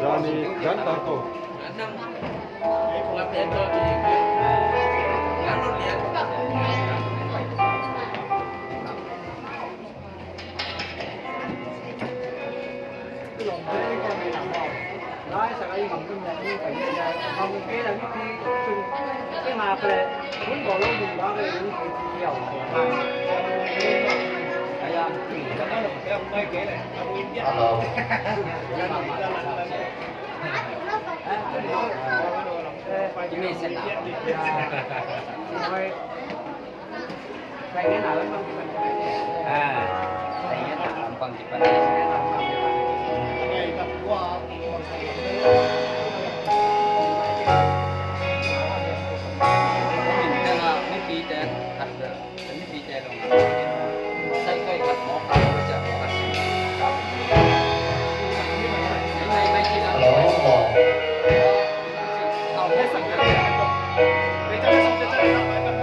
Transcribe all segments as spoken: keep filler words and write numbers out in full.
Zani gan ta ko. Hello. Hello. Hello.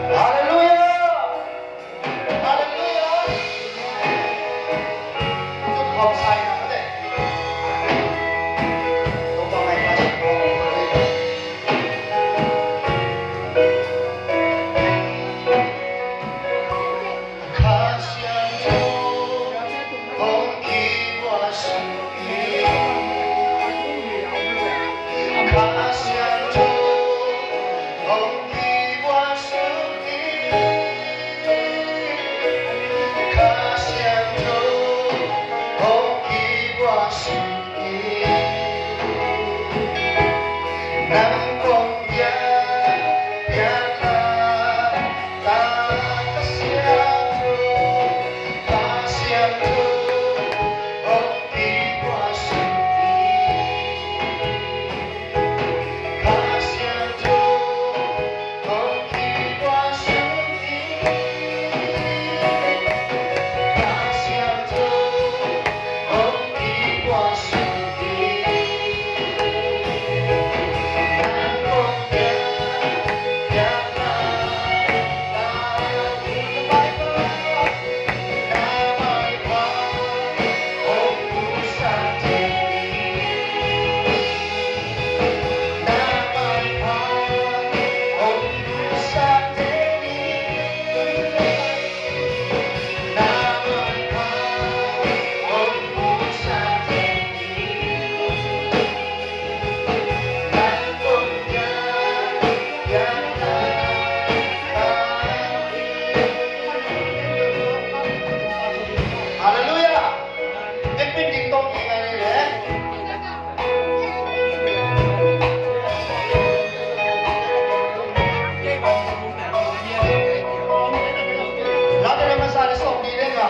Hallelujah. Hallelujah. Hallelujah. Ekpin ding tong i ngai ni le. Late na masa le song ni le nga.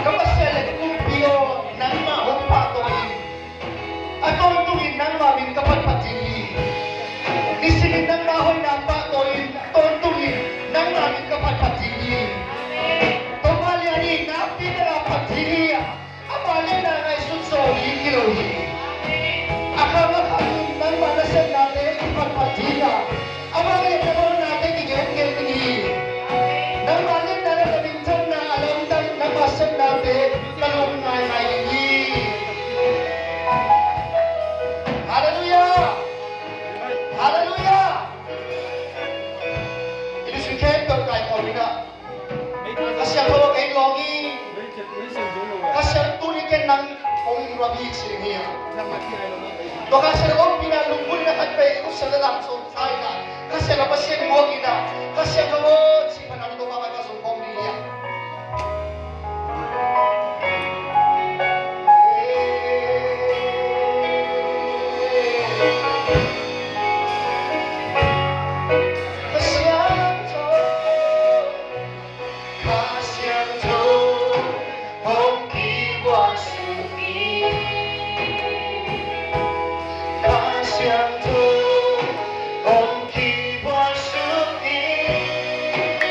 Ka Pasian le ka kumpi aw, nangmah hong pahtawi in. A tawntungin nangmah min ka phatphat ding hi. Nisimin nangmah hoihna pahtawi in, a tawntungin nangmah min ka phatphat ding hi. Topa lian hi, nakpi taka phat ding hi. Ama lianna ngaihsun zo ding hi lo hi. A khang a khangin nangmah nasepnate i phatphat ding a, amah lianna bawnate kigengen ding hi. Nangmah lianna le ka minthanna a lamdang nangmah sepnate ka lung ngaingai ding hi. Halleluiah! Halleluiah! I lungsim khempeuh kaikhawm in ah. Kha Siangtho a kei lawng hi. Kha Siangtho, tuni ken nang hong ruat hi ci ding hi. Tua Kha Siangtho ompihna lunggulhna khat vei i khut siangtho lam sawm kha in ah, Kha Siangtho Pasian muak in ah, Kha Siangtho aw ci phat a, Topa mai ka zong khawm ding hi a. Kha Siangtho, Kha Siangtho, hong kiguan suk in. Kha Siangtho, hong kiguan suk in.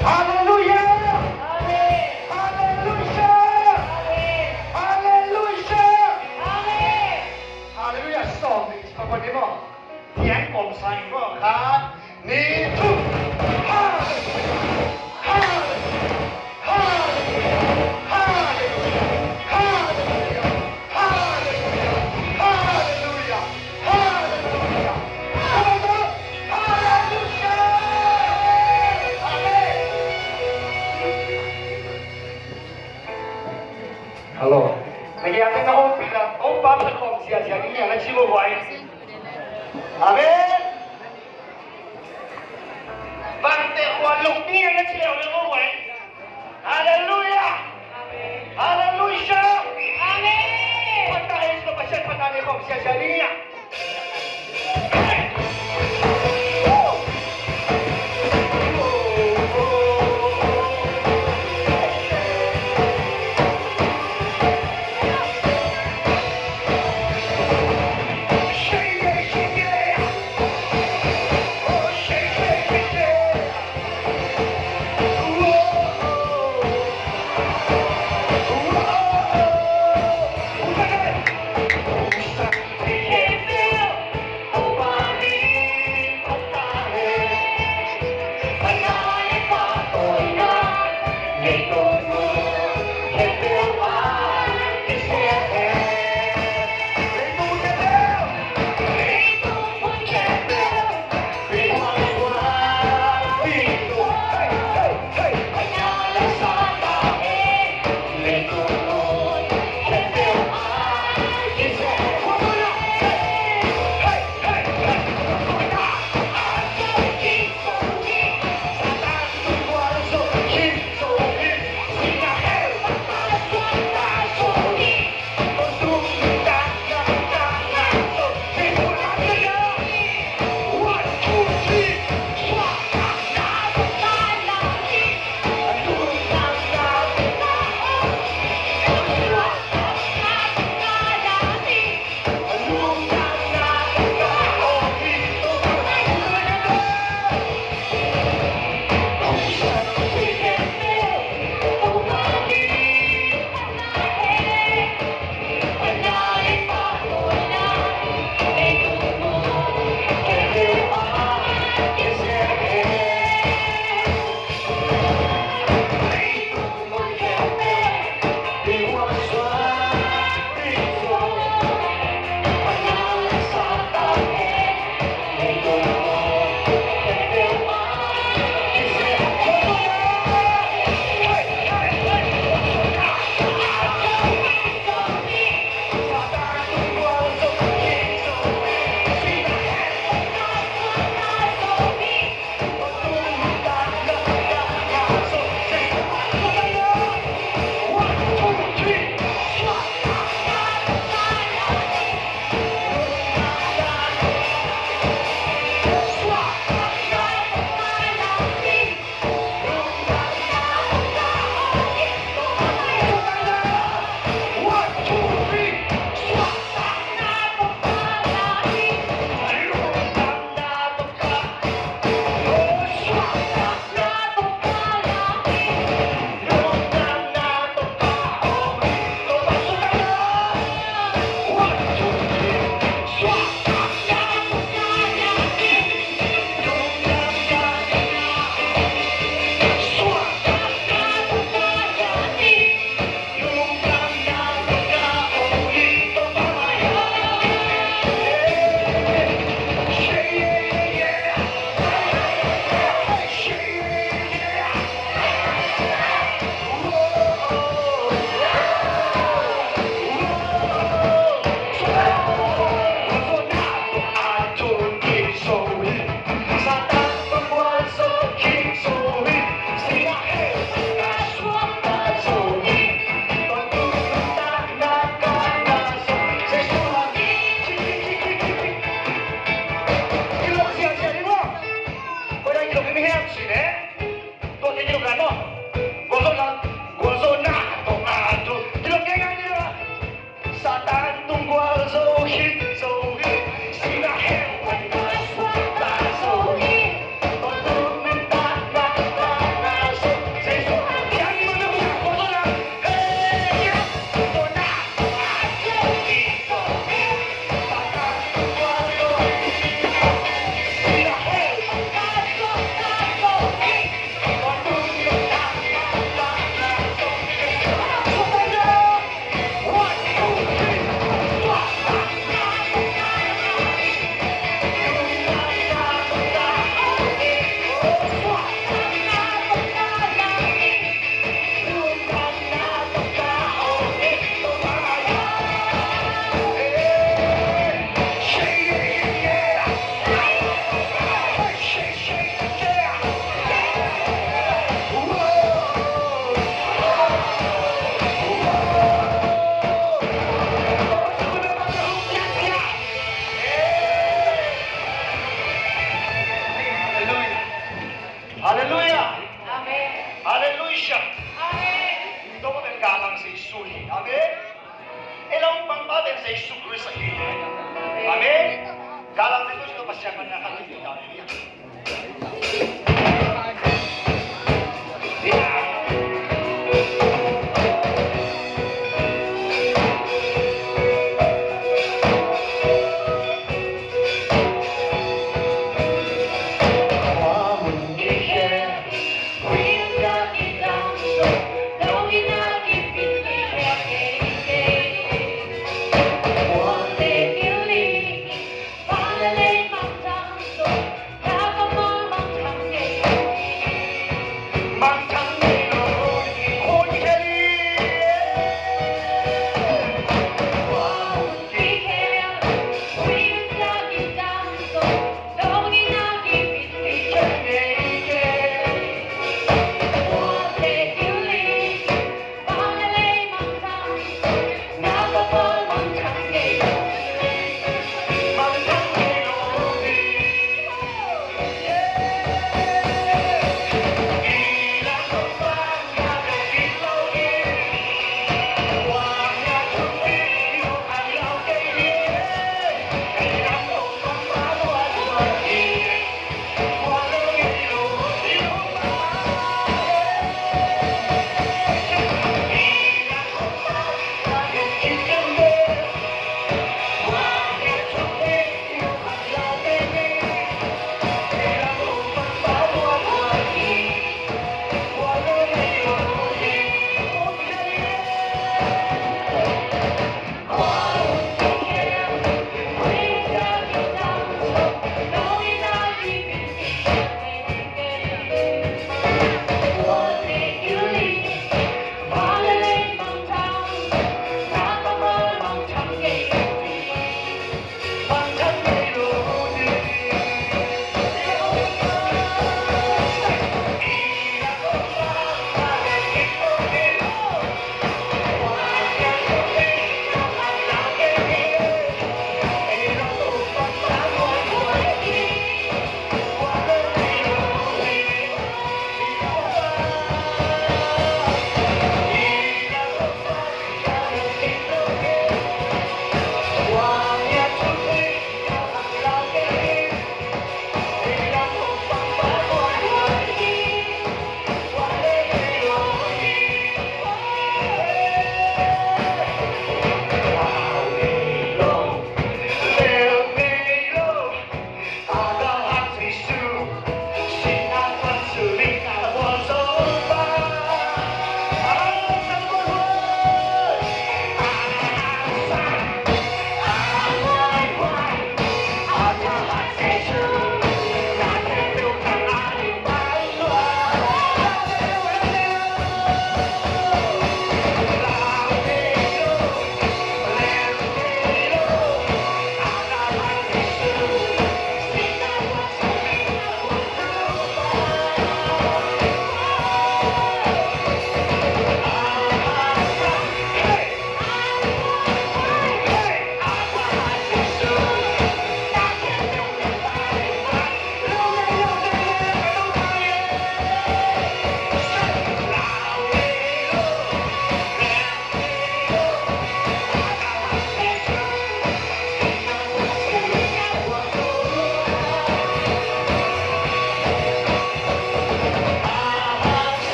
Halleluya! Halleluya! Halleluya! Halleluya! Sawm ding ci pah pah ni maw. Thiang kawmsa in maw. Khat, nih, thum. Halleluya! Halleluya! Halleluya! Halleluya! Halleluya! Halleluya! Halleluya! Halleluya! Amen. Hallo. Lagi hangin na hong pila, hong pam na kong sia sia ni na chibo buai. Amen. Bangte khua luk ni na chibo buai. Halleluya! Halleluya! Amen! Phat na hei silo Pasian phat na ni khawm sia sia ni a.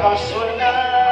Kalsuanna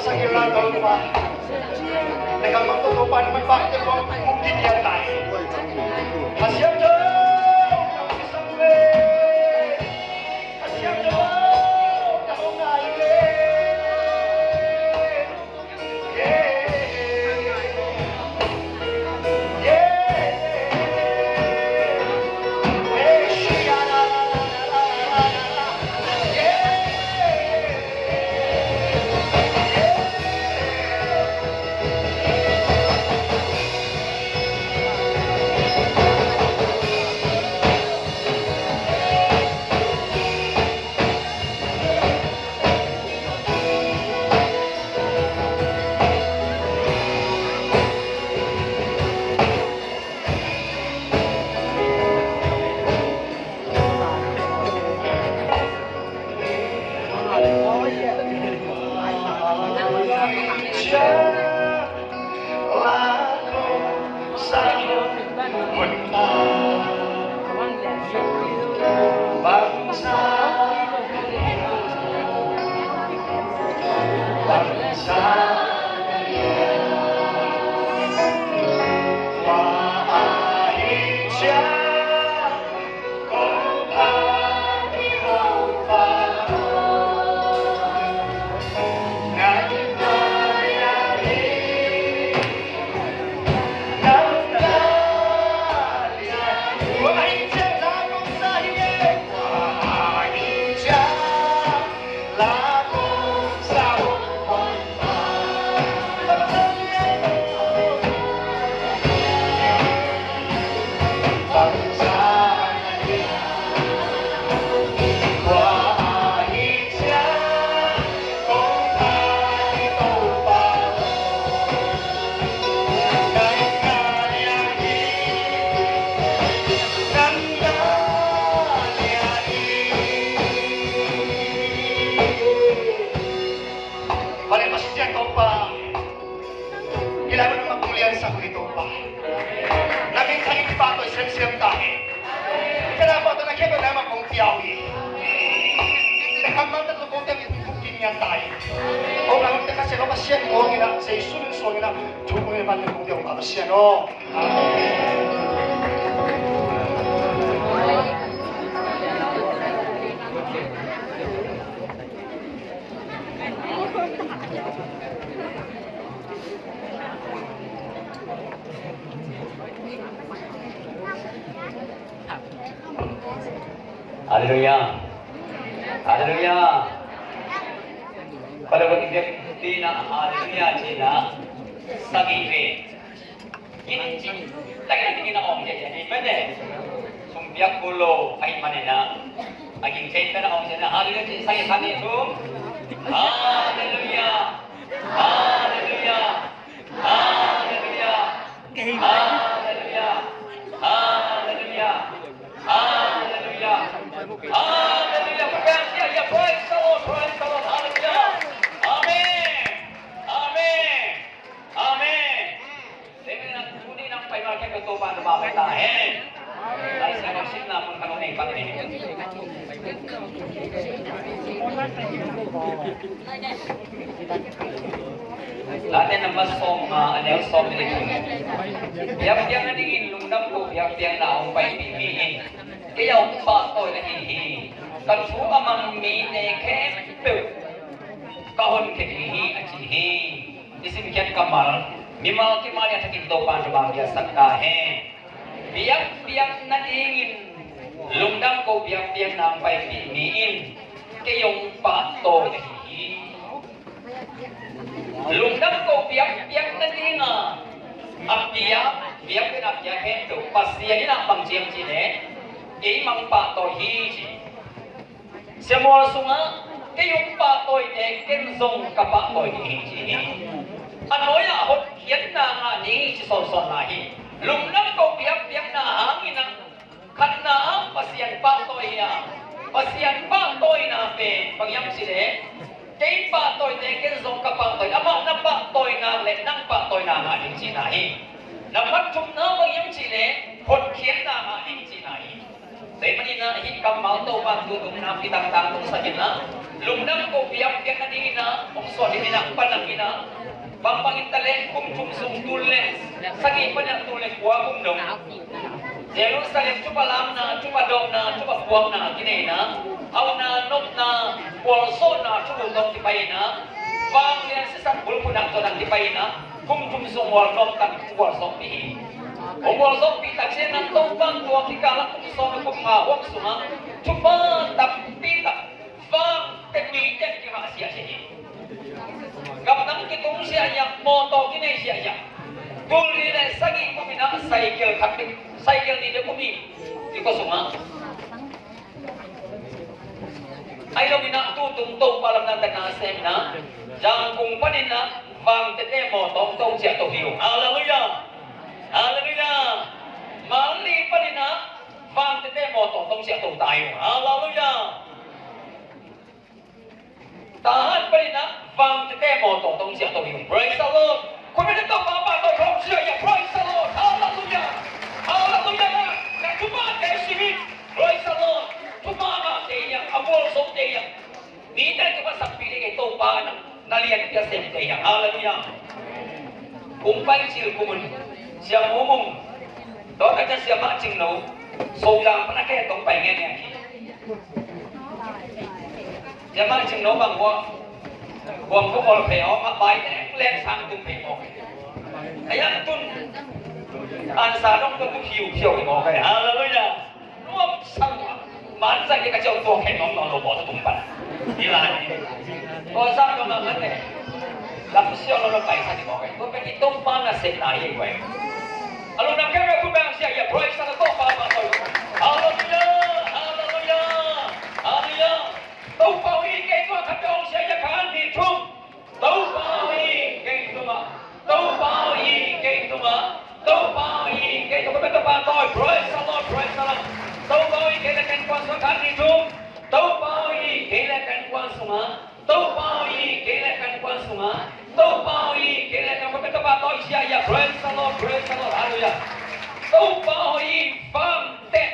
Sa kila Topa. Teka mangto Topa na mabak te kong mungkin yan lai. Hasiam jo. Hasiam jo. Pasian Topa, i lai mun ah kong liansak uh hi Topa. Na min thang in pahtawi semsem ta hen. Ka na pahtawi na khempeuh na mah kong pia uh hi. Na kammal ta tu kong teng in thuk in ngian ta hi. Kong lam te ka sian aw, Pasian kong in ah, Jesu min suang in ah, thuk in ah, ban kong pia uh ka Pasian aw. Amen. Halleluiah. Halleluiah. Pada bagi dia tina halleluiah tina sagi ve. Kin cing lagi tina ong dia jadi mana? Sumpiak kulo ai mana na? Aging ceng kana ong dia na halleluiah cing sagi kani sum. Halleluiah. Halleluiah. Halleluiah. Halleluiah. Halleluiah. Halleluiah. Halleluiah. Praise the Lord. Praise the Lord. Halleluiah. Amen. Amen. Amen. Tuni nang pai ma ken ka Topa na ba ta hen. Lai sa na sin na mun ka no nei pa nei. Late nambat sawm nga, a neu sawm le thum. Biakpiakna dingin lungdam ko biakpiakna hong paipih mi in kei a hong pahtawi na hi hi. Ka thu a mang mite khempeuh ka honkhia ding hi, a ci hi. I simkhiat kammal, mimal kimal a thakin Topa in thupha piaksak ta hen. Biakpiakna dingin lungdam ko biakpiakna hong paipih mi in kei hong pahtawi na hi hi. Lungdam ko biakpiakna dinga a piak, biakpiakna a piak khempeuh Pasian in a bang ci hiam cih leh, kei mah hong pahtawi hi ci. Siamual sungah kei hong pahtawite ken zong ka pahtawi ding hi ci hi. A nuai-ah hotkhiatna ngah ding hi ci sawnsawn lai hi. Lungdam ko biakpiakna hangin ah khatna ah Pasian pahtawi hi a, Pasian pahtawina pen bang hiam cih leh, kei pahtawite ken zong ka pahtawi, amah na pahtawi nak leh nang pahtawina ngah ding cihna hi. Nambat thumna bang hiam cih leh hotkhiatna ngah ding cihna hi. Tua ahih manin ah hih kammal Topa in tu dong nakpi taktak dong sak in ah, Lungdam ko piang piang na ding in ah, hong sawt ding in ah, pan lang in ah, bangbang in talent kum thum sung tul le sagih pan in ah tul le kua kum dong Jerusalem thupha lamna, thupha dawmna, thupha puakna kinei in ah, auna, nopna, pualzawhna thulu tawh kipai in ah, vanglian sisan bulphuhna tawh nang kipai in ah, kum thum sung mual nop tak pualzawhpih hi. Hong pualzawhpih tak ciang ah Topa'n tua kikal ah kum sawm le kum nga huap sungah thupha tampi tak vang teh mite kingah siasia hi. Gamdang kitung siasia, mawtaw kinei siasia. Tul nih le sagih kum in ah cycle khat, cycle nih le kum nih i kua sungah. Ahi zongin ah tutung Topa lamdang tana sem in ah, Yangon pan in ah vang tehte mawtaw tawh ciah to hi uh. Halleluiah. Halleluiah. Mali pan in ah vang tehte mawtaw tawh ciah to ta hi uh. Halleluiah. Tahan pan in ah vang tehte mawtaw tawh ciah to hi uh. Praise the Lord. Khut beng tawh Topa pahtawi khawm sia ia. Praise the Lord. Halleluiah. Halleluiah. Na thupha kei si hi. Praise the Lord. Thupha ngahte ia, a pualzawhte ia, mite kiphatsakpih ding ei Topa na, na lianpi a semte ia. Halleluiah. Kung pai cil kumun Sia Mung Mung, tua tak ciang Sia Mah Cing Lo, Sodang pan a khe tong pai ngen ngen hi. Sia Mah Cing Lo bang hua, huam ko ol phe aw, ma pai tek leng sang tung phe aw. Ayang tun ansa dong ko tu hiu hiu hi aw kai. Halleluiah. Nuam sang a. Man sang ni ka ciau tua khen nong nong lo bo ta tung pan. Ni la ni. Ko sang dong a man ne. Lam siau lo lo pai sa ni bo kai. Ko pe ki tung pan na se na hi wai. Alo na ke me ku bang sia ia praise sa ko pa pa ko. Halleluiah. Halleluiah. Halleluiah. Topa i kei tua khat dong sia ia khan ni thum. Topa i kei tungah, Topa i kei tungah, Topa i kei tungah. Topa, Topa, Topa, praise the Lord, praise the Lord. Topa i kei le kan kuan sungah khan ni thum. Topa i kei le kan kuan sungah, Topa i kei le kan kuan sungah, Topa i kei le kan kuan. Topa, Topa, Topa, praise the Lord, praise the Lord, hallelujah. Topa i vang teh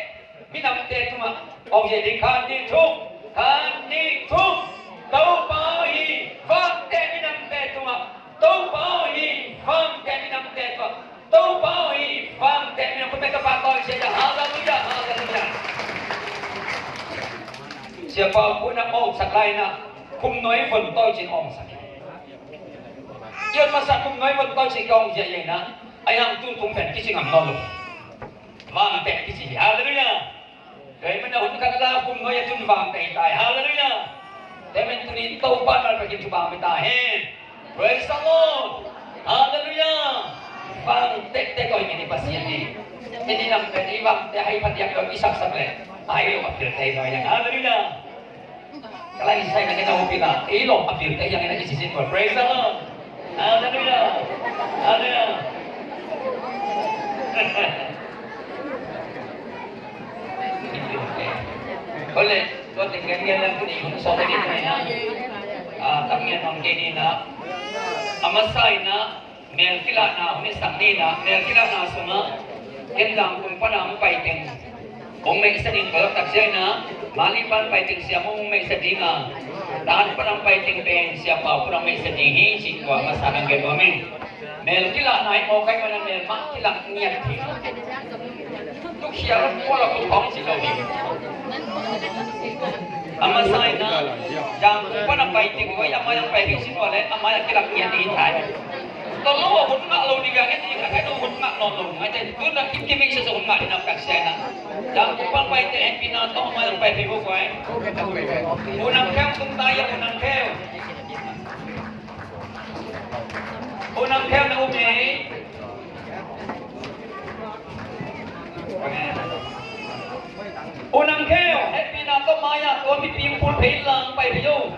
minamte tungah. Ong ye ding khan ni thum, khan ni thum. Topa hi vang teh minamte tungah. Topa hi vang teh minamte tungah. Topa hi vang teh minamte tungah. Topa tawh sia ia. Halleluiah, halleluiah. Sia Pau Pu na ong sak lai na. Kum nuai von tawi cin ong sak. Ion masa kum nuai von tawi cin ka ong sia ia na. Ai hang tu tung pen kici ngam nawn lo. Vang teh kici. Halleluiah. Kei mana hun khat la kum nuai a tun vang teh tai. Halleluiah. Temen tunin Topa malpakin thupha mi ta hen. Praise the Lord. Halleluiah. Vang teh teh koi ngeni Pasian ni. Ini nam pen i vang teh hai phat yak dong i sak sak le. Ai lo apil teh koi yang. Halleluiah. Kalai sai na kena upi ka. Ilo apil te yang na isi sin ko. Praise the Lord. Hallelujah. Hallelujah. Ole, ko tinggal dia lang ni. So tadi na. Ah, kami yang nong kini na. Amasai na. Mel kilahna hun i sak ni na, mel kilahna sungah ken Zangkong pana hong pai teng hong meihsa ding ka lak tak sia na, Mali pan pai teng Sia Mung hong meihsa ding a, Tahan pana hong pai teng pen Sia Pau pana hong meihsa ding hi cih tua masa nang gen nuam in. Mel kilahna hi mawk ahi manin mel mah kilah ngiat hi. Tukhial kual a kut khawng ci lo hi. A masa in ah, Zangkong pan a pai teng uh, a mai a pai teng sin uh leh a mai a kilak ngiat ding hi ta hi. Tua lo a hun ngah lo ding a ngen ding, a kai lo hun ngah nawn lo ding a, tua tun a kim kim in sia hun ngah ding a, tak sia in ah. Zangkong pan pai teng hehpihna tawh a mai a pai teng uh guai. U Nang Kheu tung ta hi a, U Nang Kheu. U Nang Kheu na um ei. U Nang Kheu, hehpihna tawh mai-ah tua miping pul phei lang pai phei o.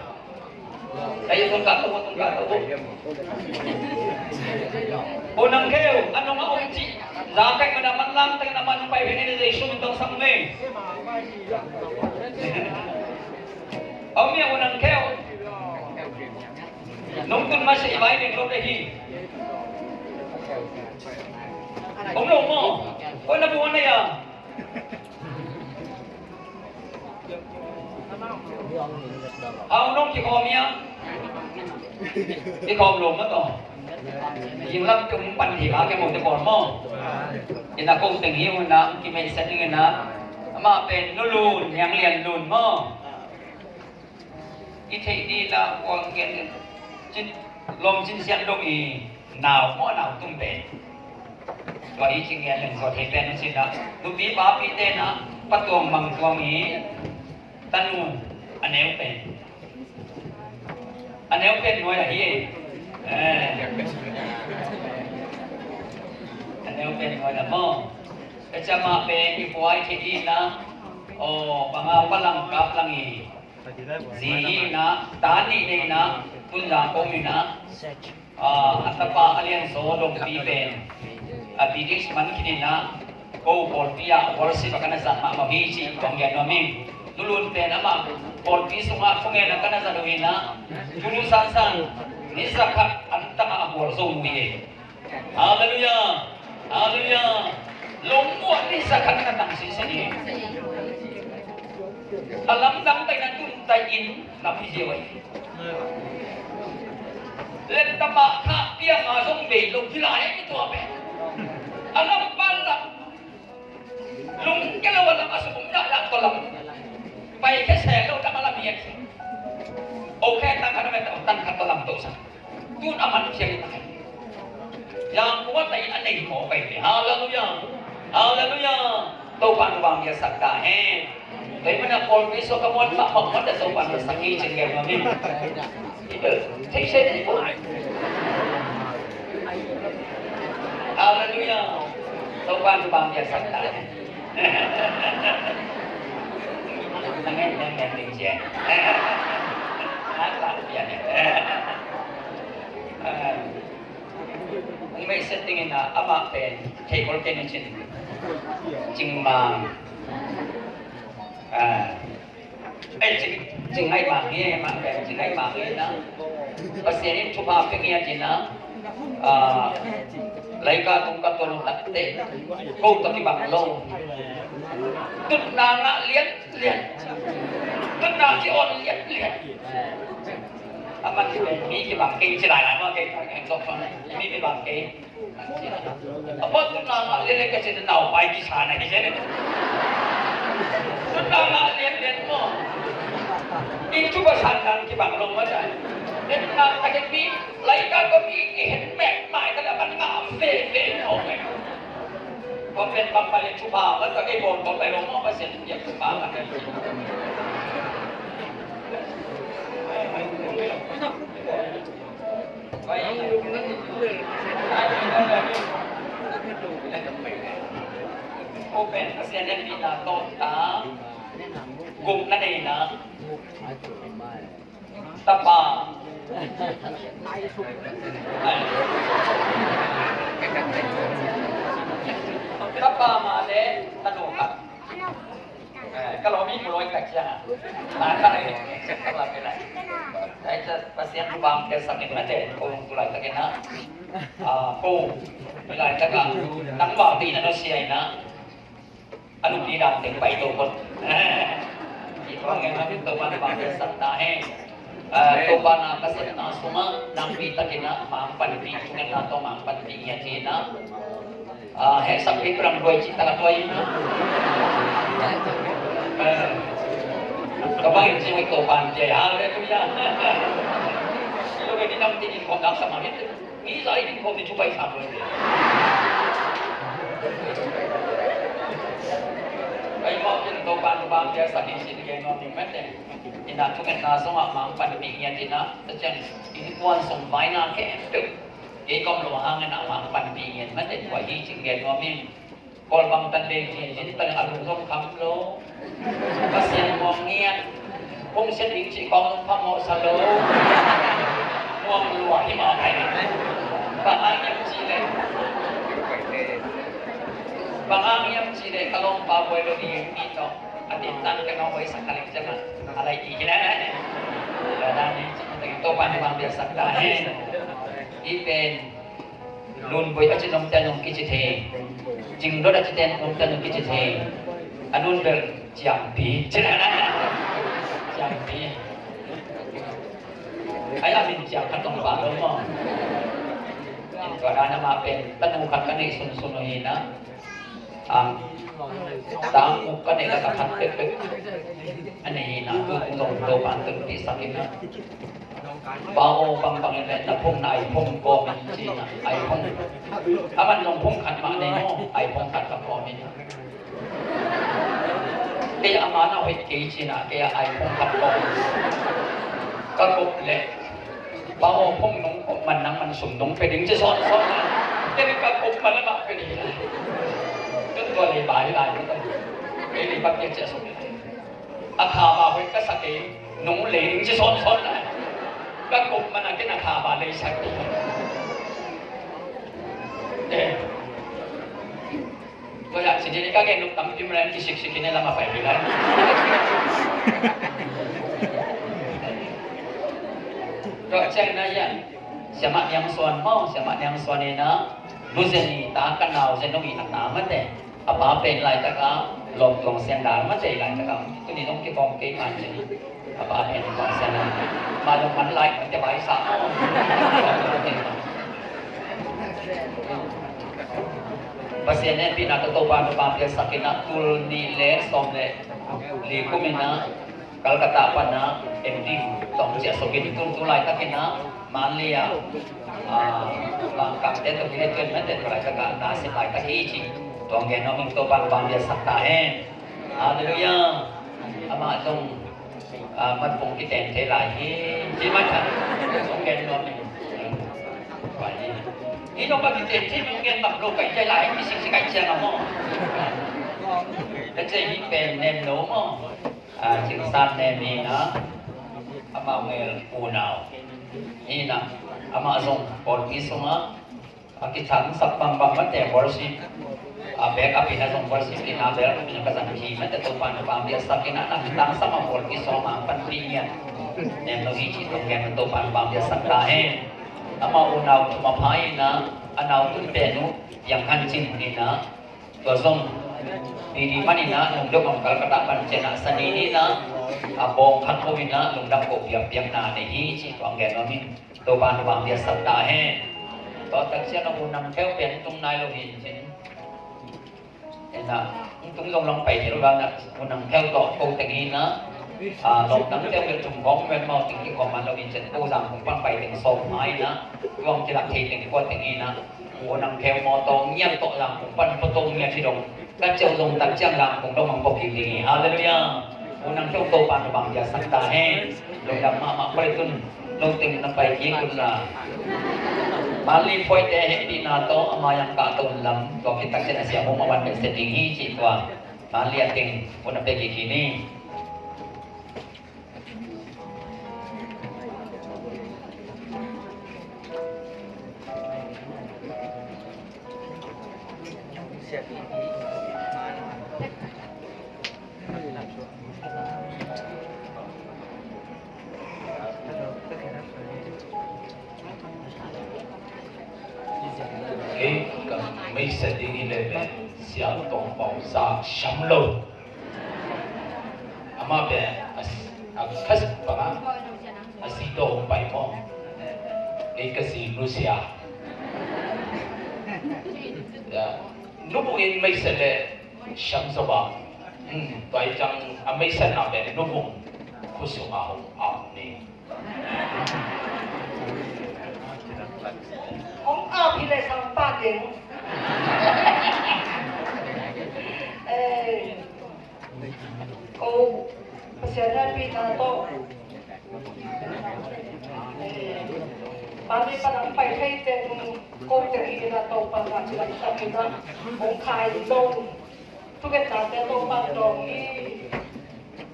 Ei, tung kah tung, tung kah tung. U Nang Kheu, a nung a om cih. Za kaih man a man lang teng na man pai phei ni, Jesu min tawh sam ngei. Om ia U Nang Kheu. Nong tun masa i vai bek lo te hi. Om lo maw? Koi na buan na ia. Hau nong kikhawm hiam? Kikhawm lo maw tawh. Ing lam tum pan hi ba ke mo te pawl maw. Ina kong teng hi una kimei sa ding ina. Ama pen Nu Lun, Niang Lian Lun maw. I theih dih la kuang gen cin lom cin sian dong i nau maw nau tum pen. Tua i cing gen leng tua thei pen cin la. Nupi papi te na patuang mang tuang i tanu a neu pen. A neu pen nuai a hi e. Eh. A neu pen nuai a maw. Ka cama pen i kuai thei i na. O, banga palang kap lang i. Zi hi na, ta nih nei na, tun zang kong hi na. Ah, a tapa a lian so dongpi pen. A British man khin hi na. Ko pawlpi ah worship a kana zat mahmah hi ci kong gen nuam ing. Nu Lun pen amah pawlpi sungah thungen a kana zat uh hi na. Tulu sansan ni zakhat an tangah a gual zo mu hi. Halleluiah. Halleluiah. Lungmuan ni zakhat na tang sisi ni. A lamdang tai na tun tai in lam hi zia wai. Len tama kha piang a zong bei lo hi lai ni tua pen. A lam pan lam. Lungke lo a lam a sum na lam ko lam. Pai ke se lo tama lam hian. Okay, tang khat na me tang khat ko lam to sa. Tun a man phial in a khai. Yang kuat na in a nei mawk pai ve. Halleluiah. Halleluiah. Topa nu bang ya sak ta hen. Kei mana pawlpi so ka muat mah mah muat a Topa nu sak hi cin gel mah min. Thei se ni ko. Halleluiah. Topa nu bang ya sak ta hen. Nangen nangen ding cia. Nak lah ya ni. Hong meihset dingin ah amah pen thei kol kei ni cin. Cing Mang. Ah. Eh, Cing, Cing Ngai Mang hi, amah pen Cing Ngai Mang hi na. Pasian in thupha pia ngiat hi na. Ah, laika tung ka ton takte. Ko ta kibang lo. Tutna ngah lian lian. Tutna ki on lian lian. A man mi kibang kei ci lai lai maw kei, kei, kei, kei, mi kibang kei. A pawt tuna ngah lele ka cin nau pai kisa na hi zen. Tuna ngah lele maw. Ing tu ba san dan kibang lo maw dan. Len na ka ke mi lai ka ko mi ki hen mek mai ka la man ngah ve ve maw. Kong pen bang pai le thupha maw, ka kei bawl kong pai lo maw, Pasian in thupha ka kei. Kong pen Pasian in pina tawh ta, gupna neihna. Tapa. Tapa mah le tanu khat. Eh, ka lawm i mu lawi ka ciang a. Ta khat ahi. Ka lawm i lai. Ai, Pasian bang ke sa ning mate, ko tu lai takin a. Ah, ko. Lai taka. Tangval ti na no sia ina. A nupi dan teng pai to pon. Ci pang ngen a Topa na bang ka sat ta hen. Ah, Topa na ka sat na sungah nang pi takin a mang pan pi, sungah na to mang pan pi ngiat hi na. Ah, he sak pi pram duai ci ta ka duai na. Ah, ka bang in ci mai Topa na ci. Hallelujah. Lo ke ni nang ti ni kong dak sa ma ni. Ni sa i din ko ni chupai sa ko ni. Ai ma kin to ban ban dia sa ni sin ke no ni mete. Ina tu kan na so ma mang pan ni ngia dina. Ta chan in kuan song bai na ke tu. Ke kom lo hang na mang pan ni ngia mete tua hi ching ke no min. Kawl bang tan dei ci zin tan a lungzom kham lo. Pasian muang ngiat. Kong sian ding ci kong lung phamawh sa lo. Muang lua hi mah kai. Bang a ngiam ci le. Bang a ngiam ci le ka lawmpa buai lo ding mi tawh. A din tan ka nong oi sak ka leng ciang a. A lai i hi le. Ka dan ni ci ka teng to pan bang bia sak ta hen. I pen. Lunboi a ci nong ten nong kici thei. Cingdot a ci ten nong ten nong kici thei. A nun bel ciangpi. Ci na na. Ai, a min ciang khat hong pha lo maw? Tua dan amah pen tanu khat ka neih sunsun uh hi na. Ang tang uk ka neih lak a khat pekpek a nei hi na, tu kong zong Topa'n tunpihsak in na. Pa aw, bangbang in leh na phone na iPhone kawm in ci na, iPhone. A man zong phone khat mah nei maw, iPhone khat ka kawm in. Kei a man a hoih kei ci na, kei a iPhone khat kawm. Ka kop leh, pa aw, phone nong kop man nang man sum nong pia ding ci sawnsawn na. Kei ka kop man a mah pia ding. Tun tua lei bai lai. Kei lei bang kei ci a sum. A kha ba hoih ka sa kei, nong lei ding ci sawnsawn lai. Ka kop man a kei na kha ba lei sak kei. Eh. Tua ya, sini ni ka gen nuk tam tim lai, kisiksik kine lam a pai bi lai. Tua ciang na ya, siamah Niang Suan maw, siamah Niang Suan ina, nu Zen i ta ka nau Zen nong i a ta mate. A pa pen laitak a lawm tuang sian dal mate, laitak a tuni nong kibawm kei man ci. A pa pen tuang sian dal. Ma lawm man lai mate bai sa. Pasian hehpihna tawh Topa nupa piasak in a, tul nih le sawm le li kum in a Calcutta pan a M D tawh ciah suk in, tu, tu laitakin a Manli ah, ah, Mangkangte tawh kilettuan mate, tu laitakin a na sem laitak hi ci. Tuang gen nuam ing, Topa'n hong biaksak ta hen. Halleluiah. Amah zong, ah, matpung kiten thei lai hi ci mah khat hong gen nuam ing. Hi nong ka kiten thei, hong gen bang lo kai thei lai, kisiksik kai ciang a maw. Ka ci hi pen nem lo maw. Ah, Cingsan ne mi na, amah ngel unau. Hi na, amah zong pawlpi sungah a kithangsak bangbang mate worship. Ah, back up in a zong worship in a bel in a ka zang hi mate, Topa'n hong biaksak in a, na kithangsak a pawlpi sungah mah panpih ngiat. Nem lo hi ci tong gen, Topa'n hong biaksak ta hen. Amah unau thum a pha in a, a nau tun pen uh Piang Khan Cin in a, tua zong, pi di man in a, nung deuh mah Calcutta pan ciang a, Sani ni in a, a bawng khat ko in a, lungdam ko piak piak na nei hi ci, tua gen nuam ing, Topa'n hong biaksak ta hen. Tua tak ciang a U Nang Kheu pen tung nai lo hi cin. In a, tung zong long pai thei lo dan a, U Nang Kheu tawh ko teng in a, a, lawm dang teu le tung bawng ven mau ting kikhawm man lo hi cin, ko Zangkong pan pai teng sawm mai in a, tuang kilak thei teng kua teng in a, U Nang Kheu mawtaw ngiat tawh Zangkong pan pawtaw ngiat hi dong. Ka ceu zong tak ciang Zangkong dong mang pawk hi ding hi. Halleluiah. U Nang Kheu Topa'n hong biaksak ta hen. Lungdam mahmah, khuai tun. Lungteng na pai kik un la. Manli phuaite hehpihna tawh ama yang kahto un lam. Tua khit tak ciang a siam hong a wan bek se ding hi ci tua. Manli a teng un a pia kik hi ni. Kei ka meisa ding hi leh, Siam Tawng Pau Zak Siam Lo. Amah pen a, a khas bang a, a si tawh hong pai maw. Kei ka si nusia. Ya. Nubung in meisa le Siam Zo Bang. Hmm, tua hi ciang a meisa na pen Nubung khusung a hong au ni. Hong ap hi leh sang pa ding. Eh, ko Pasian hehpihna tawh, eh, Manli pan hong pai thei teng ko teng hi na, Topa na ci lam tak hi na, hong khai lo. Thungetnate Topa dawng hi.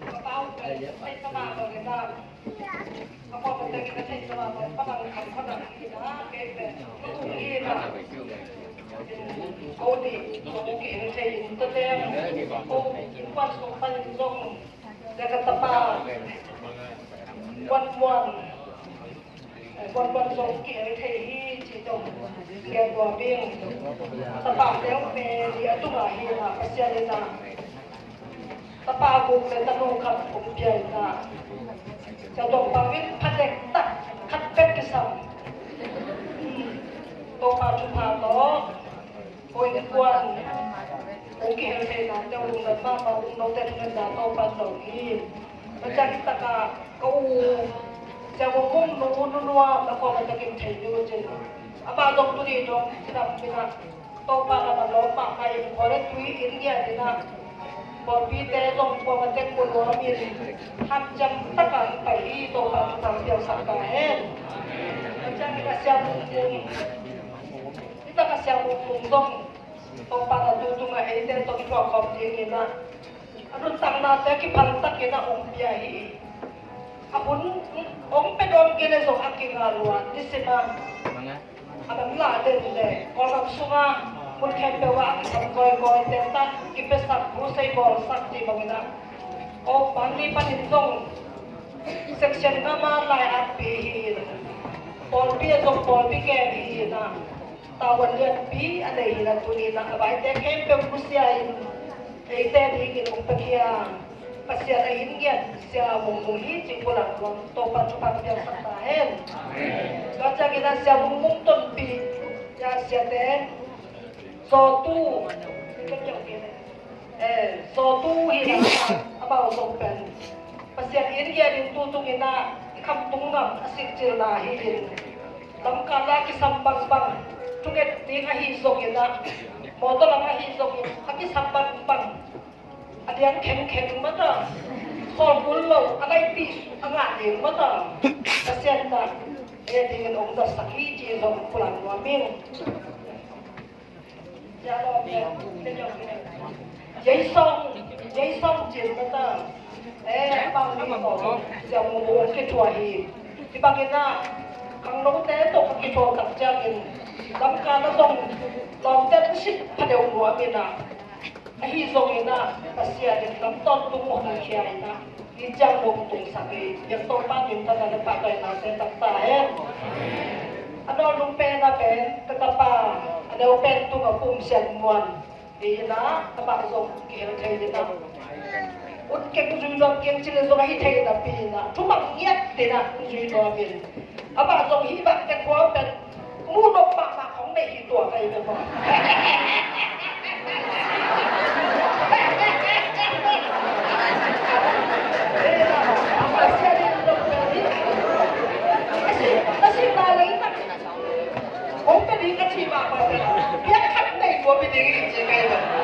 Ka pau pen thei ka mah lo le na. Ka pau pen thei ka thei ka mah lo, ka bang kam ka bang hi na, kei pen ka ung hi na. Ko ni, ko ki eng thei in ta teng, ko in kuan sung pan in zong, le ka tapa, kuan kuan. Buanbuan zong ki-el thei hi ci zong gen nuam ing. Tapate hong pen i a tungah hi na, Pasian in a Tapa guk le tanu khat hong pia in ah, Sia Tuam Pau in pha dektak khat bek kisam. Topa thupha tawh ko innkuan hong kihel theihnate uh lungdam mahmah ung. Note thungetna Topa in lo hi. Tua ciang hi takah ka u Sia Mung Mung nu, nu nuam a kuamah takin thei ding uh cin. Amah zong tuni dong cidam in ah Topa lamah lawm mahmah in khual le tui in ngiat in ah, pawlpite zong kuamah teng mu nuam in, hamciam takin pai hi. Topa thupha piangsak ta hen. Tua ciangin a Sia Mung Mung, hi takah Sia Mung Mung zong Topa na tu tungah eite tawh kithuah khawm dingin ah, a nuntaknate kiphantakin a hong pia hi. A hun hong pia dawn kei leh zong a kinga lua, nisim a a man lah den leh Kawlgam sungah mun khempeuh ah a kisam kawikawi, tenta kipiasak, crusade bawlsak cih bangin ah, Kawlgam ni panin zong section ngam a lai-atpih hi in, pawlpi ah zong pawlpi kem hi in ah, tavuan lianpi a nei hi in ah, tuni in ah a vaite khempeuh nusia in eite dingin hong piakhia Pasian a hin ngiat Sia Mung Mung hi cih pulak nuam. Topa thupha piangsak ta hen. Tua ciangin ah Sia Mung Mung tonpih, ya siate, Zawtu, eh, Zawtu hi in ah, amau zong pen Pasian in ngiat in tu tungin ah i khamtung ngam a sikcilna hi in, lamkal a kisam bangbang, thunget ding ahi zongin ah, mawtaw lam ahi zongin a kisam bangbang, a diang khengkheng mata, khawl kul lo a laipih a ngah ding mata, Pasian in ah ei dingin hong zatsak hi cih zong pulak nuam ing. Jason, Jason cin mata, eh, a bang ni ko, Sia Mung Mung kithuah hi. Hi bangin ah khangnote tawh ka kithuah tak ciangin, lamkal ah zong lawmte tung sik pha deuh nuam in ah, ahi zongin ah Pasian in lam tawntung hong khia in ah, hi ciang hong tungsak hi. Biak Topa minthanna le pahtawina se tak ta hen. A nawlnung pen a pen ka tapa, a neu pen tungah Pu Sian Muan hi in ah, amah zong kihel thei in ah, ut keng, zui nuam keng ci leh zong ahi thei napi in ah, thuman ngiat in ah zui nuam in, amah zong hih bang te khua pen mu nop mahmah khong nei hi tua ka hi ve maw.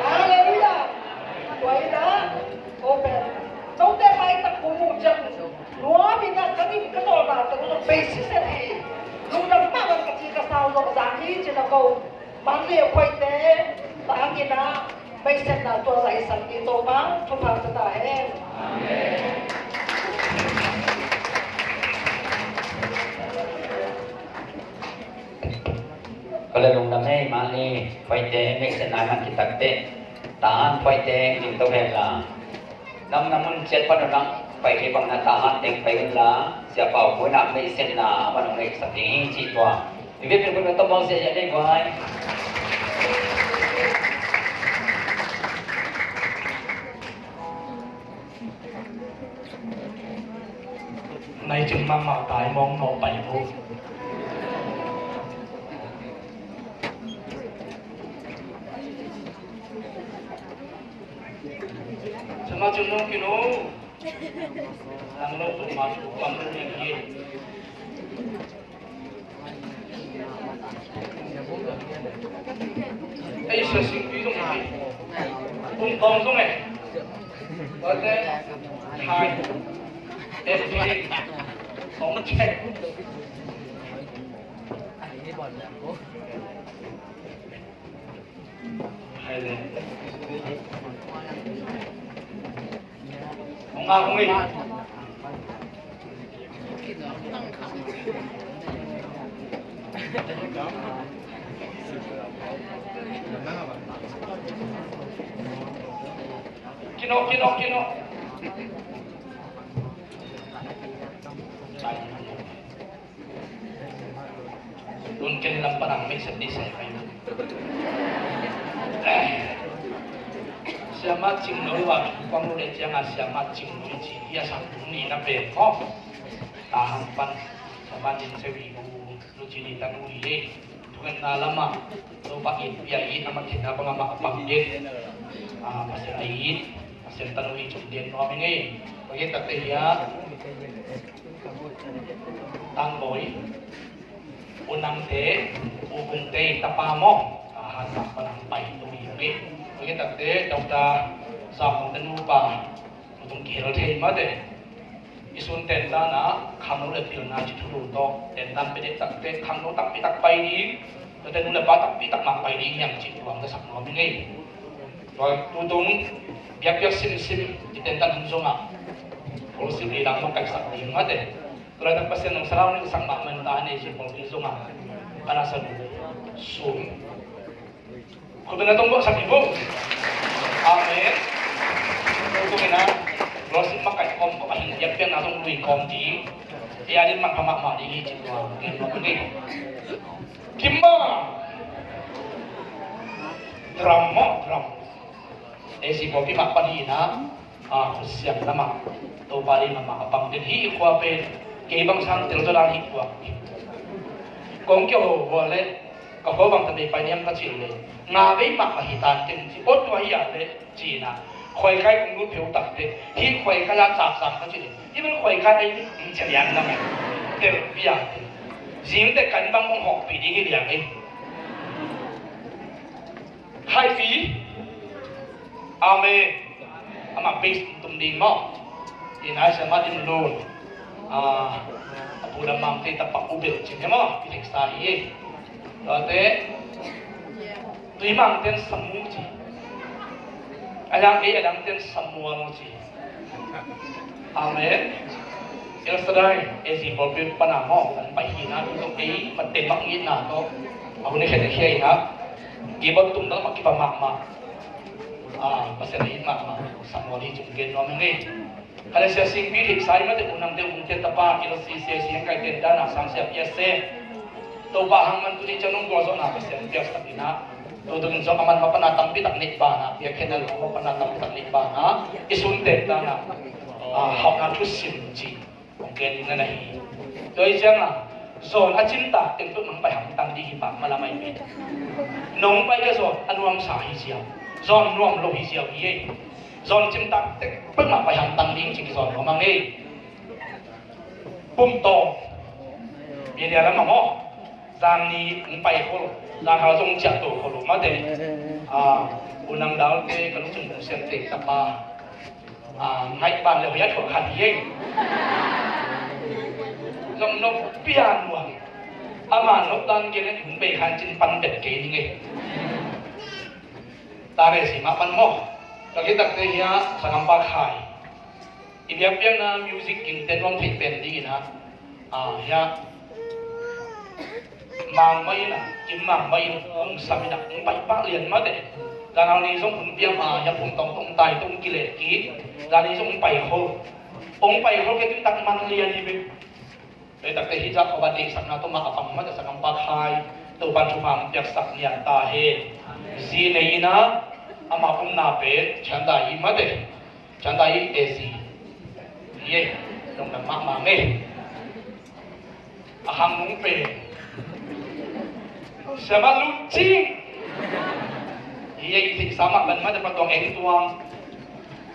Hallelujah. Tua hi na, ko pen note maitak kong muh ciang nuam in ah, ka gim ka tawlna teng zong bei siset hi. Lungdam mahmah ka ci ka sau zong zang hi ci-in ah ko Mandalay a khuaite tangin ah beisetna tua zahsak ni. Topa thupha pia ta hen. Ka le lungdam hei, Mandalay khuaite beisetna man kitak teh, Tahan khuaite ding to hen la. Nam na mun ciat pan un lang, pai thei bang na Tahan teng pai un la, Sia Pau Khun ah beisetna a man hong neihsak ding hi cih tua. I biakpiak hun a tawm bang sia ia nei guai. Nai cing mahmah tai mong nawh pai bu. Sama cun nong kino. Nang lo tu ma tu kuam tu ning ye. Ei, sa sing pi zong ni. Kum kong zong eh. Wa te. Hai. F P. Kong check. Kino, kino, kino. Tun ken lam panang mei sep di sai pai. Siamah Cing Lo, a kikuang lo le ciangah Siamah Cing Lo ci hi. A sang tung nihna pen maw, tahan pan Siamah Cing Lo, Nu Cili tanu hi. Thungetna lamah Topa in pia hi. Amah thinna bang amah a pang ding. Ah, Pasian a it, Pasian tanu hi cih gen nuam hi ngei. Bang hi takte hi a, Tangbawi, U Nangte, U Kungte tapa maw, a, han sak pan hong pai tung hi. Bang hi takte Doctor Sam Hong te nupa, tung kihel thei mate. I sun tentan a khangno le pilna ci thulu tawh tentan pia dek takte khangno takpi tak pai ding, tua te nu le pa takpi tak mah pai ding hiam ci tuang ka sak nuam hi ngei. Tua tutung biakpiak simsim i tentan hong zongah worship leader mah kaihsak ding mate. Tua laitak Pasian nong salau nih sak mah man ta, nei ci pawlpi zongah a na sa sum. Khutbetna tong buatsak hi bo. Amen. Tua ina, worship makaih kawm kawm a hin biakpiakna tong lui kawm ding. Ei a din man pha mahmah ding hi ci tua. Kim mah. Drum maw, drum. Ei si pawlpi mah pan hi na. A, khutsiam lamah Topa ding mahmah a pang den hi. Khua pen kei bang sang tel zaw dan hi khua. Kong kia ho hua le ka khua bang ta bei pai niam ka cil le nga bei mah ka hi tan teng ci. Ot tua hi a le ci na. Khuai kai kong lut pheu tak te hi. Khuai kai a cak sang ka cil le hi. Bel khuai kai ai ni cia lian na mai tel pia te. Zing te kan bang kong hawk pi ding hi liang ei. Haipi. Amen. Amah base tum ding maw. Ina siamah dim lun. A, a pu lam mangte tapa U Bel cin hi maw. I theksa hi. Tuate. Tui mangten Samu ci. A dang ei a dangten Samuel ci. Amen. El Shaddai, A Z pawlpi pana maw, kan pai hi na, tu ei, mate mak ngit na to. A hun i khen i khia i na. Gilbert tum dang mak kipa mak mak. A, Pasian i mak mak. Samuel hi cung gen nuam ngei. Kale sia singpi thei sai mate, U Nangte, U Kungte tapa, L C C, siang kai ten dan a sang sia pia se. Topa hang man tu ni ciang nong gualzawhna Pasian piaksak i na. Tutung zong a man mapana tampi tak nih bana, biakhenna lo mapana tampi tak nih bana, i sunte tana, a, hauhna thusim ci, kong gen ding na hi. Tua i cianga, zawn a cimtak teng tuk nong pai hamtang ding hi pah mala mai mi. Nong pai ka zawn a nuamsa hi ziau, zawn nuam lo hi ziau hi ei. Zawn cimtak teng tuk nong pai hamtang ding ci ki zawn nuam a ngei. Pumtawng. Media lamah maw. Zan ni hong pai khol. Zan hal zong ciah to khol mate. A, U Nang Dalte ka lungsim kong siam te tapa. A, ngaih ban le hoih a thuak khat hi ei. Zong nop pian nuam. Ama nop dan gen in hong bei khan cin pan bet kei ning ei. Ta re si mah pan maw. Ka kitakte hi a, sangam pa khai. I biakpiakna music gingte nuam theih pen dingin ah, a, hiah Mang Mai in ah, Kim Mang Mai in hong sam in ah, hong paipah lian mate. Zanhal ni zong hun piang a, hiah Phung Tawng tawh hong tai tawh hong kileh kik. Zan ni zong hong pai khol. Hong pai khol kei tui tak man lian hi ve. Tua takte hih zah khawh a deihsakna tawh mah a pang mah a sangam pa khai, Topan thupha hong piaksak nian ta hen. Zi nei in ah, ama omna pen Chiang Dai hi mate. Chiang Dai hi A Z. Hi ei, lungdam mahmah ngei. A khang nung pen Siamah Lun Cing. Hi ei, theihsa mah ban mate, pa tuang eng tuang.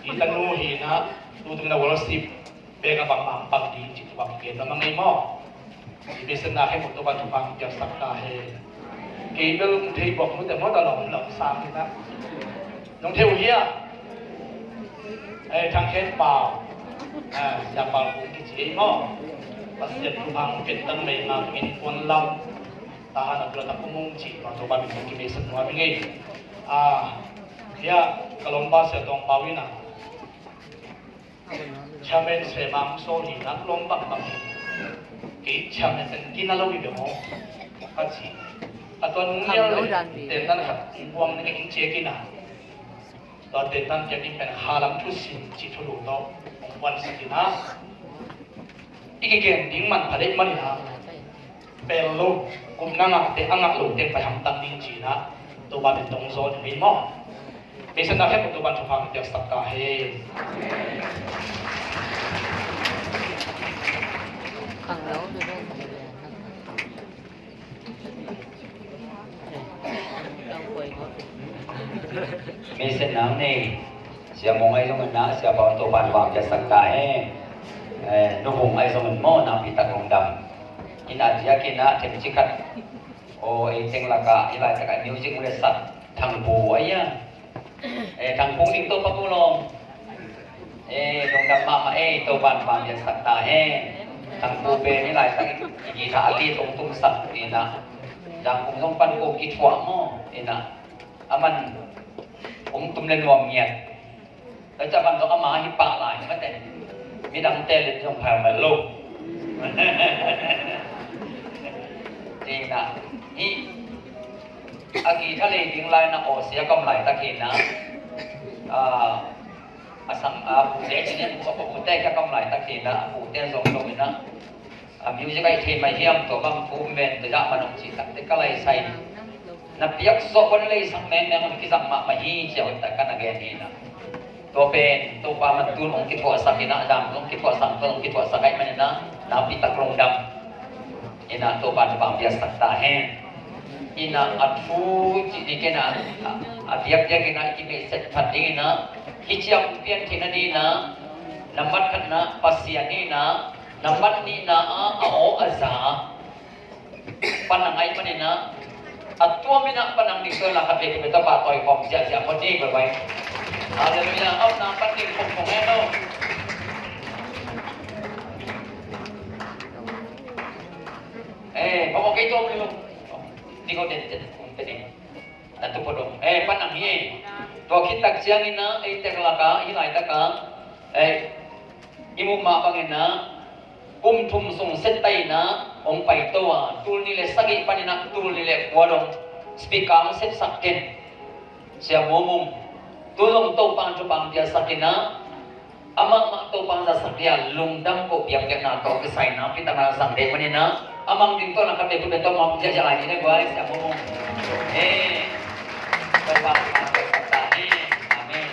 Hi tanu hi na, tu tung na worship. Bek a bangmah pang ding cih thupha hong gen nuam a ngei maw? I biakna khempeuh Topa thupha hong piaksak ta hen. Kei bel hong thei bawk mute maw, ta lawm lawm sang hi ta. Nong thei uh hia? Eh, Thang Khen Pau. Ah, Sia Pau Kung kici ei maw? Pasian thupha hong piak tang mei ma, innkuan lam. Tahan a tua ta kum hong cih maw, Topa min hong kimeisak nuam hi ngei. Ah, hia, ka lawmpa Sia Tawng Pau in ah. Chairman Sema hong sawl hi na, lawm bangbang hi. Kei chairman teng kina lo hi bia maw? Ka ci. A tua nung lian lo hi, tentan khat hong buang ning in ciak in ah. Tua tentan piak in pen khalam thusim cih thulu tawh hong puansak in ah. I kigen ding man pha deih man in ah. Pel lo, kum na ngahte a ngah lo teng pai hamtang ding ci-in ah, Topa min tong zaw ding hi maw? Mission na khempeuh Topa'n thupha piaksak ta hen. Mission nang nei, Sia Mung ahi zongin ah, Sia Pau Topa'n thupha piaksak ta hen. Eh, Nu Bung ahi zongin maw, nakpi tak lungdam. Inn ah diakin ah themcik khat. Aw, ei teng lakah, hih laitakah music hong lehsak Thang Pu ahi a. Eh, Thang Pu ding Topa pu lawm. Eh, lungdam mahmah ei, Topa'n thupha piaksak ta hen. Thang Pu pen hih laitak i guitar a lead hong tumsak in ah. Zangkong zong pan ko kithuah maw in ah. Aman hong tum le nuam ngiat. Tua ciang bang zong ama hi pah lai mate. Midangte len zong phal mal lo. Ci-in ah, hih a guitar lei ding lai-in ah, aw, Sia ka om laitak hi-in ah, a, a sang, a pute ci-in, a pute ka om laitak hi-in ah, a pute zong zong in ah, a music a i thei mai hiam, tua bang thu um ven, tua zah man hong cih takte ka lai sa in. Na piak sawh kua na leisak mengmeng hong kizang mahmah hi, ci-a hoihtak ka na gen hi-in ah. Tua pen Topa man tun hong kithuahsak in ah, zang hong kithuahsak, tun hong kithuahsak ahih manin ah, nakpi tak lungdam. In ah Topa thupha piaksak ta hen. In ah a thu cih ni ken ah, a diakdiak in ah i kibeihset phat ding in ah, hih ciang pian theihna ding in ah, nambat khatna Pasian in ah, nambat nihna ah a aw a za Panang ahih manin ah, a tuam in ah panang ding tua in ah khat vei khat vei tawh pahtawi khawm ziahziah phot ni, bawibawi. Halleluiah. Au, nang pan ding khong khong hen aw. Eh, bang kei tuam ni lo. Ding aw, den, den, den, den. Na tu phot aw. Eh, panang hi. Tua khit tak ciangin ah, ei tek lak ah, hih laitak ah, eh, i muh mah bangin ah, kum thum sung settaina hong paito a, tul nih le sagih panin ah tul nih le kua dong speaker hong sepsak den, Sia Mung Mung. Tu zong Topa'n thupha piaksak in ah, amah mah Topa'n zasak dia, lungdam ko, biakpiakna tawh kisai in ah, pitakna zang dek manin ah, a mang ding tawh na khat vei khat vei tawh mawk ziahziah lai ni le guai, Sia Mung Mung. Eh, Topa'n thupha piaksak ta hen. Amen.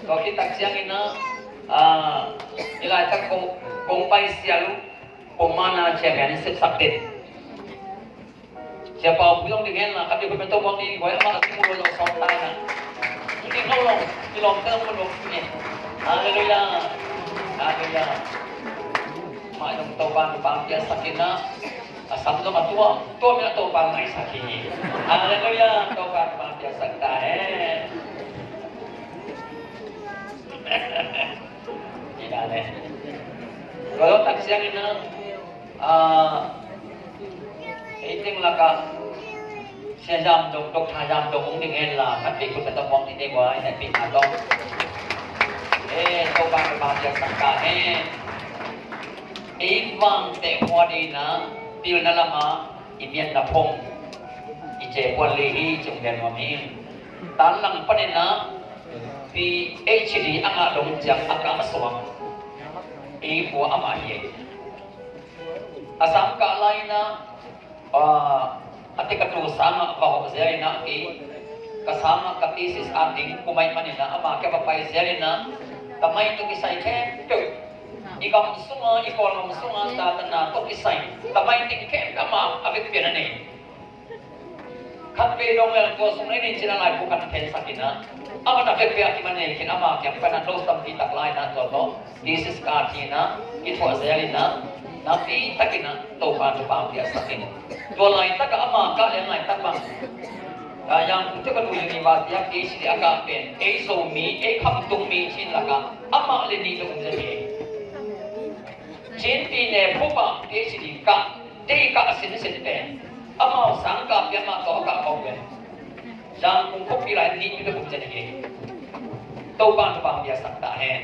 Tua khit tak ciangin ah, Ah, hih laitak kong, kong pai sial uh, kong mana ciang hian sepsak den. Sia Pau Pu zong ding hen la, khat vei khat vei tawh buang ni, guai amah a kimu lo sawm tai na. Ding lo lo, kilawm teng mun lo ni. Halleluiah. Halleluiah. Mah zong Topa'n thupha piaksak in ah, a sam zong a tuam, tuam in ah Topa'n maisak hi. Halleluiah. Topa'n thupha piaksak ta hen. Ina le. Tua lo tak ciangin ah, ah, ei teng lak ah, Sia Zam Dok, Doctor Zam Dok hong ding hen la, khat vei khat vei tawh buang ni dei guai, na pi na dong. Eh, Topa'n thupha piaksak ta hen. Ei vang teh hua ding in ah, pilna lam ah, i miatna phong, i cepuan li hi, cung den nuam hi. Tan lang panin ah, PhD a ngah dong ciang a kah suak. Ei khua amah hi. A sangkah lai-in ah, ah, a tek a tu sangah va hawh zel in ah, ei ka sangah ka thesis a ding kum ahih manin ah, ama kiang va pai zel in ah, ka mai tawh kisai khempeuh, i gam sungah, i Kawlgam sungah Satan na tawh kisai, ka mai teng khempeuh amah a vekpi-in a nei. Khat vei dong leng tua sung na i nei cin a laibu kan phensak in ah, a man a vekpi a kiman nei khin, ama kiang pan a lo tampi tak lai-in ah tua tawh thesis ka thi in ah, kithuah zel in ah, nakpi takin ah Topa'n thupha piaksak in. Tua laitak ah ama kah lian laitak bang, ah, Yangon teh ka tu university ah PhD a kah pen, ei Zomi, ei khamtung mi cin lakah amah le nih bek um zen hi. Chin pi ne phup ah PhD kah, tei kah a sinsin pen, amau sangkah pi amah tawh a kah khawm pen, Yangon khawmpi lai nih bek um zen hi. Topa'n thupha piaksak ta hen.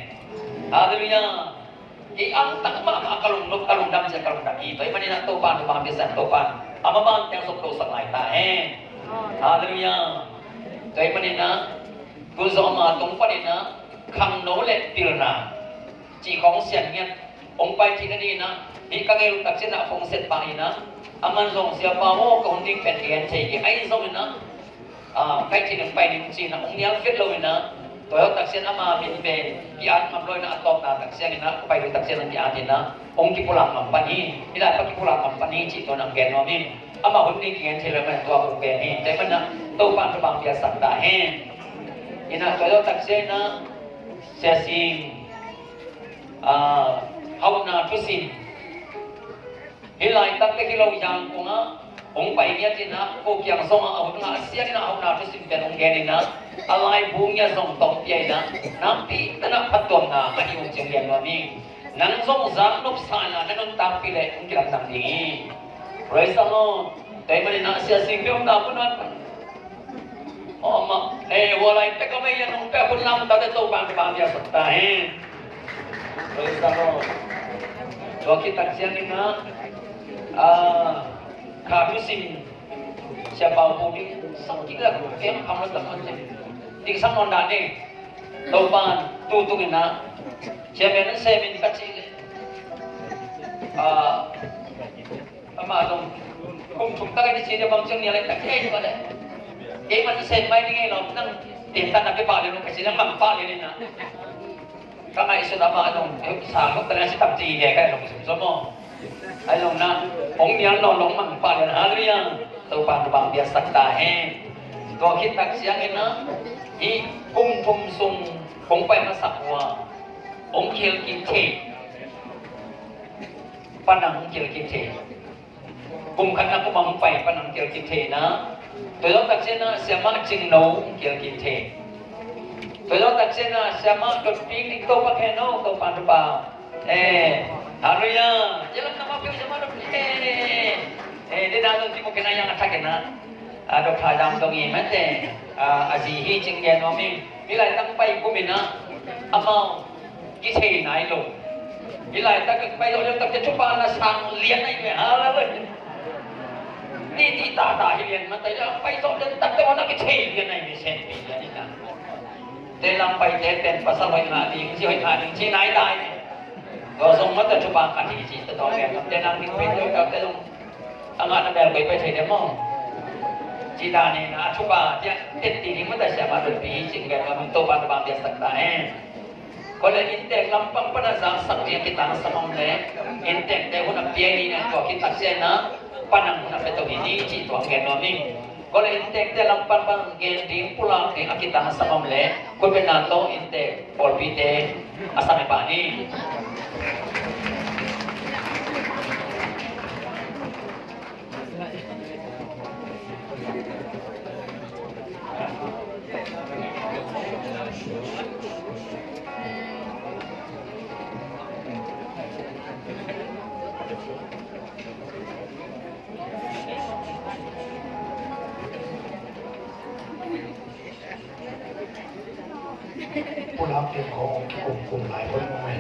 Halleluiah. Ei ang tak mahmah ka lungnop, ka lungdam ciang ka lungdam hi. Tua ahih manin ah Topa'n thupha piaksak, Topa'n a maban teng zong dosak lai ta hen. Halleluiah. Tua ahih manin ah, tu zong ama tung panin ah, khangno le pilna cih khawng sian ngiat hong pai theihna ding in ah, hih ka ngei luptak ciangin ah phone set pah in ah, aman zong Sia Pau aw, ka hun ding pen gen thei kei, ahi zongin ah, Ah, kai cin hong pai ning cin ah hong nial khiat lo in ah, tua hi takciang ama min pen ki-at ngam lo in ah, a tawpna takciang in ah, pai lo takciang in ah ki-at in ah, hong kipulak ngam pan hi. Hih lai pa kipulak ngam pan hi cih tua in ah gen nuam hi. Amah hun ding kigen thei lo man tua kong gen hi. Tua ahih manin ah Topa'n thupha hong piaksak ta hen. In ah tua hi takciang in ah Sia Sing, ah, hauhna thusim, hih laitak le hi lo Yangon ah hong pai ngiat in ah, ko kiang zong ah a hun ngah siang in ah hauhna thusim pen hong gen in ah, a laibu ngiat zong tawh pia in ah, nakpi takin ah phattuamna a hi uh cih hong gen nuam hi. Nang zong zak nopsa in ah na nuntakpih leh hong kilamdang ding hi. Praise the Lord. Tua ahih manin ah Sia Sing peuhna mun ah, oh, mah, eh, hua lai pek a mei a nong pek hun lam tate Topa'n thupha hong piaksak ta hen. Praise the Lord. Tua khit takciang in ah, ah, kha thusim, Sia Pau Pu ding sang kik a kem kham lo tak man cin. Ding sang nawn dan ding. Topa'n tu tung in ah, Sia Men Sem in ka cih leh, ah, amah zong kum thum tak in i ci ding bang ciang ni a leh tak ei tua leh. Kei man sem mai ding ei lo, nang tin tan na pe pah lian lo ka ci, nang bang pah lian in ah. Ka ngaihsut amah zong, eh, sang lo ta leh a ci tam ci leh ka zong sum sum maw. Ai zong na, hong nial nawn lo hong mang pah lian, hallelujah. Topa'n thupha hong piaksak ta hen. Tua khit takciang in ah, hih kum thum sung hong pai masak uh ah hong khel kik thei. Pan a hong khel kik thei. Kum khatna kum a hong pai pan a hong khel kik thei in ah. Tua zawh takciang in ah Siamah Cing No hong khel kik thei. Tua zawh takciang in ah Siamah Dotpi Ning To Pa Khe No, Topa'n thupha. Eh, hallelujah. Yalam nama peuh Siamah Dotpi. Eh, eh, dena zong Timothy na yang a thak in ah. A, Doctor Dam Dong i mate, a, a zi hi cih gen nuam ing. Hih laitak pai kum in ah, amau kithei nai lo. Hih laitak pai zawh lian tak teh thupha na sang lian nai ve, hallelujah. Ni ti ta ta hi lian mah ta, pai zawh lian tak teh na kithei lian nai ve, sen pi lian in ah. Te lam pai te pen pasal hoih ngah ding, zi hoih ngah ding, ci nai ta hi. Tua zong mah ta thupha khat hi ci, tua tawh gen nuam te nang ding pen zawh tak teh zong a ngah na bel koi pai thei diam maw? Ci dan in a thupha tiah teci ding mah ta Siamah Dotpi hi cih gen nuam ing. Topa'n thupha piaksak ta hen. Koi leh inntek lampang pan a zaksak ding a kitangsam om leh, inntekte hun a pia ni na tua khit takciang in ah pan a hun a pia to hi ni cih tua gen nuam ing. Koi leh inntekte lam pan pan gen ding pulak ding a kitangsam om leh, koi pen na tawh inntek pawlpite a sam i pah ni. Pulak ding khawng hong kikumkum lai hun mawk hi.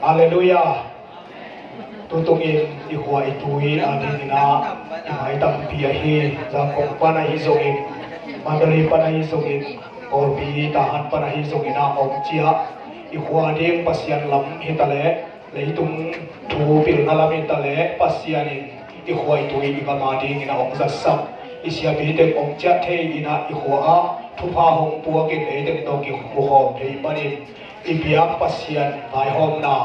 Halleluiah. Tutungin i khua i tui a dingin ah i mai tampi ahi, Zangkong pan ahi zongin, Mandalay pan ahi zongin, Kawlpi Tahan pan ahi zongin ah hong ciah i khua ding Pasian lam hi ta leh, leitung thu pilna lam hi ta leh Pasian in i khua i tui i gam a dingin a hong zatsak, i siapi teng hong ciah thei in ah i khua ah thupha hong puak in ei teng tawh kikhukhawm thei manin i biak Pasian vaihawmna,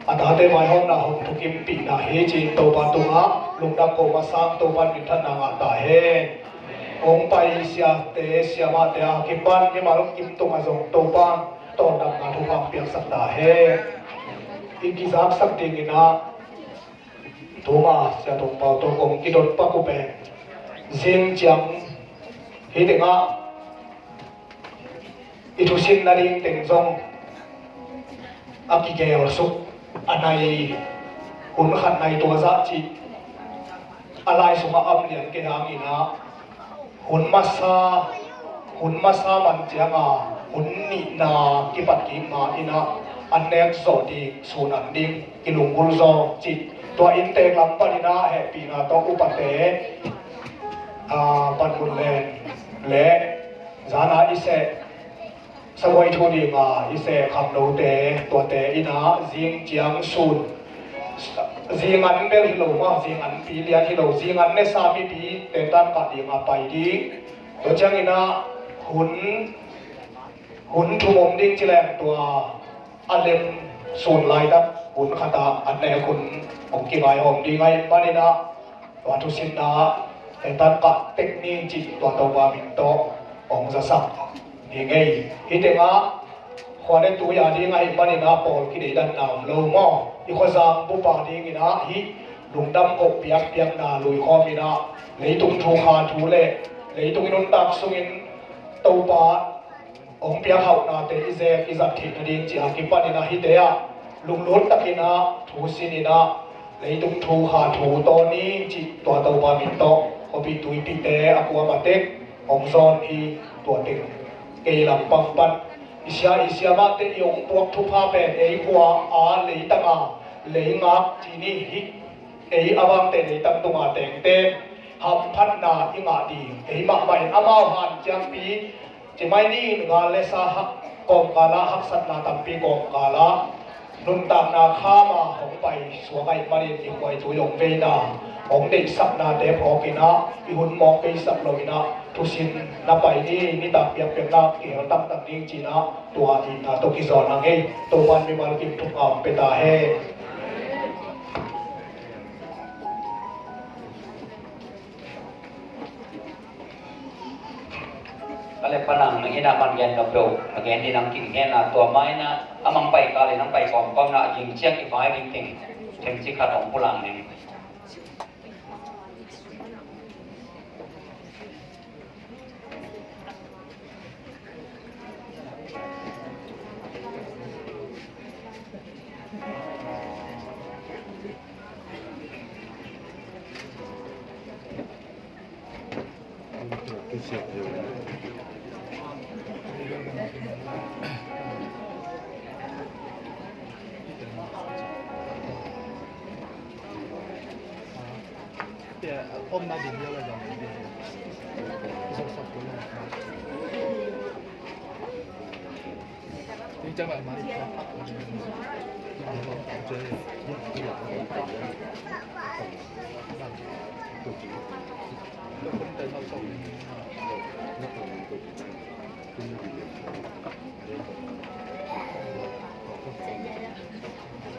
a tate vaihawmna hong thukimpihna hi ci-in Topa tungah lungdam ko masa ing. Topa in minthanna ngah ta hen. Hong pai siate siamahte a kipan mimal kim tungah zong Topa in tawldamna thupha hong piaksak ta hen. I kizaksak dingin ah tuma Sia Thong Pau tawh kong kidot pak uh pen, zing ciang hih tengah i thusin nading teng zong a kigeelsuk, a nai, hun khat nai tua zah cih a lai sungah a om lian kei hangin ah, hun masa, hun masa man cianga hun nihna kipat kik ma in ah, an nek zawh ding, sun an ding, kilunggulh zaw cih, tua inntek lam panin ah hehpihna tawh upate, a, Panmun Len le zana i seh sabuai thu dinga i seh khangnote, tuate in ah zing ciang sun Zingan bel hi lo maw, zingan pi lian hi lo, zingan nesa mipi te tan kah ding a pai ding. Tua ciangin ah hun, hun thum om ding ci leng tua a lem sun lai tak hun khat ah an nek hun hong kingai hawm ding ahih manin ah tua thusinna te tan kah tek ni cih tua Topa min tawh hong zasak ni ngei. Hih tengah khua le tui a ding ahih manin ah pawl kideidanna om lo maw? I khuazang bupa dingin ah hih lungdam koh piakpiakna lui khawm in ah leitung thu kha thu le leitung i nuntak sungin Topa hong piak hauhnate i zek i zat theih nading cih a kipanin ah hihte ah lunglut takin ah thu sin in ah leitung thu kha thu tawn ni cih tua Topa min tawh khuapi tuipite a kuama tek hong zawn hi. Tua teng kei lampang pan i sia i siamahte i hong puak thupha pen ei khua a leitang a leingak ci ni hi. Ei a vangte leitang tunga tengte hamphatna i ngah ding ei mahmah in amau hanciampi ci mai ni. Gal le sa hak kawmkal ah haksatna tampi kawmkal ah nuntakna kham a hong pai suak ahih manin i khuai tui hong veina hong deihsaknate phawk in ah i hun mawk beisak lo in ah thusin na pai ni. Nitak piakpiakna kihel taktak ding ci in ah tua itna tawh kizawn a ngei. Topan mimal kim thupha hong pia ta hen. Ka le panang na ina man gen nop lo, na gen di nang kin gen na tua mai na a mang pai ka le nang pai kawm kawm na a ging ciang i vai ding ting themci khat hong pulang ding.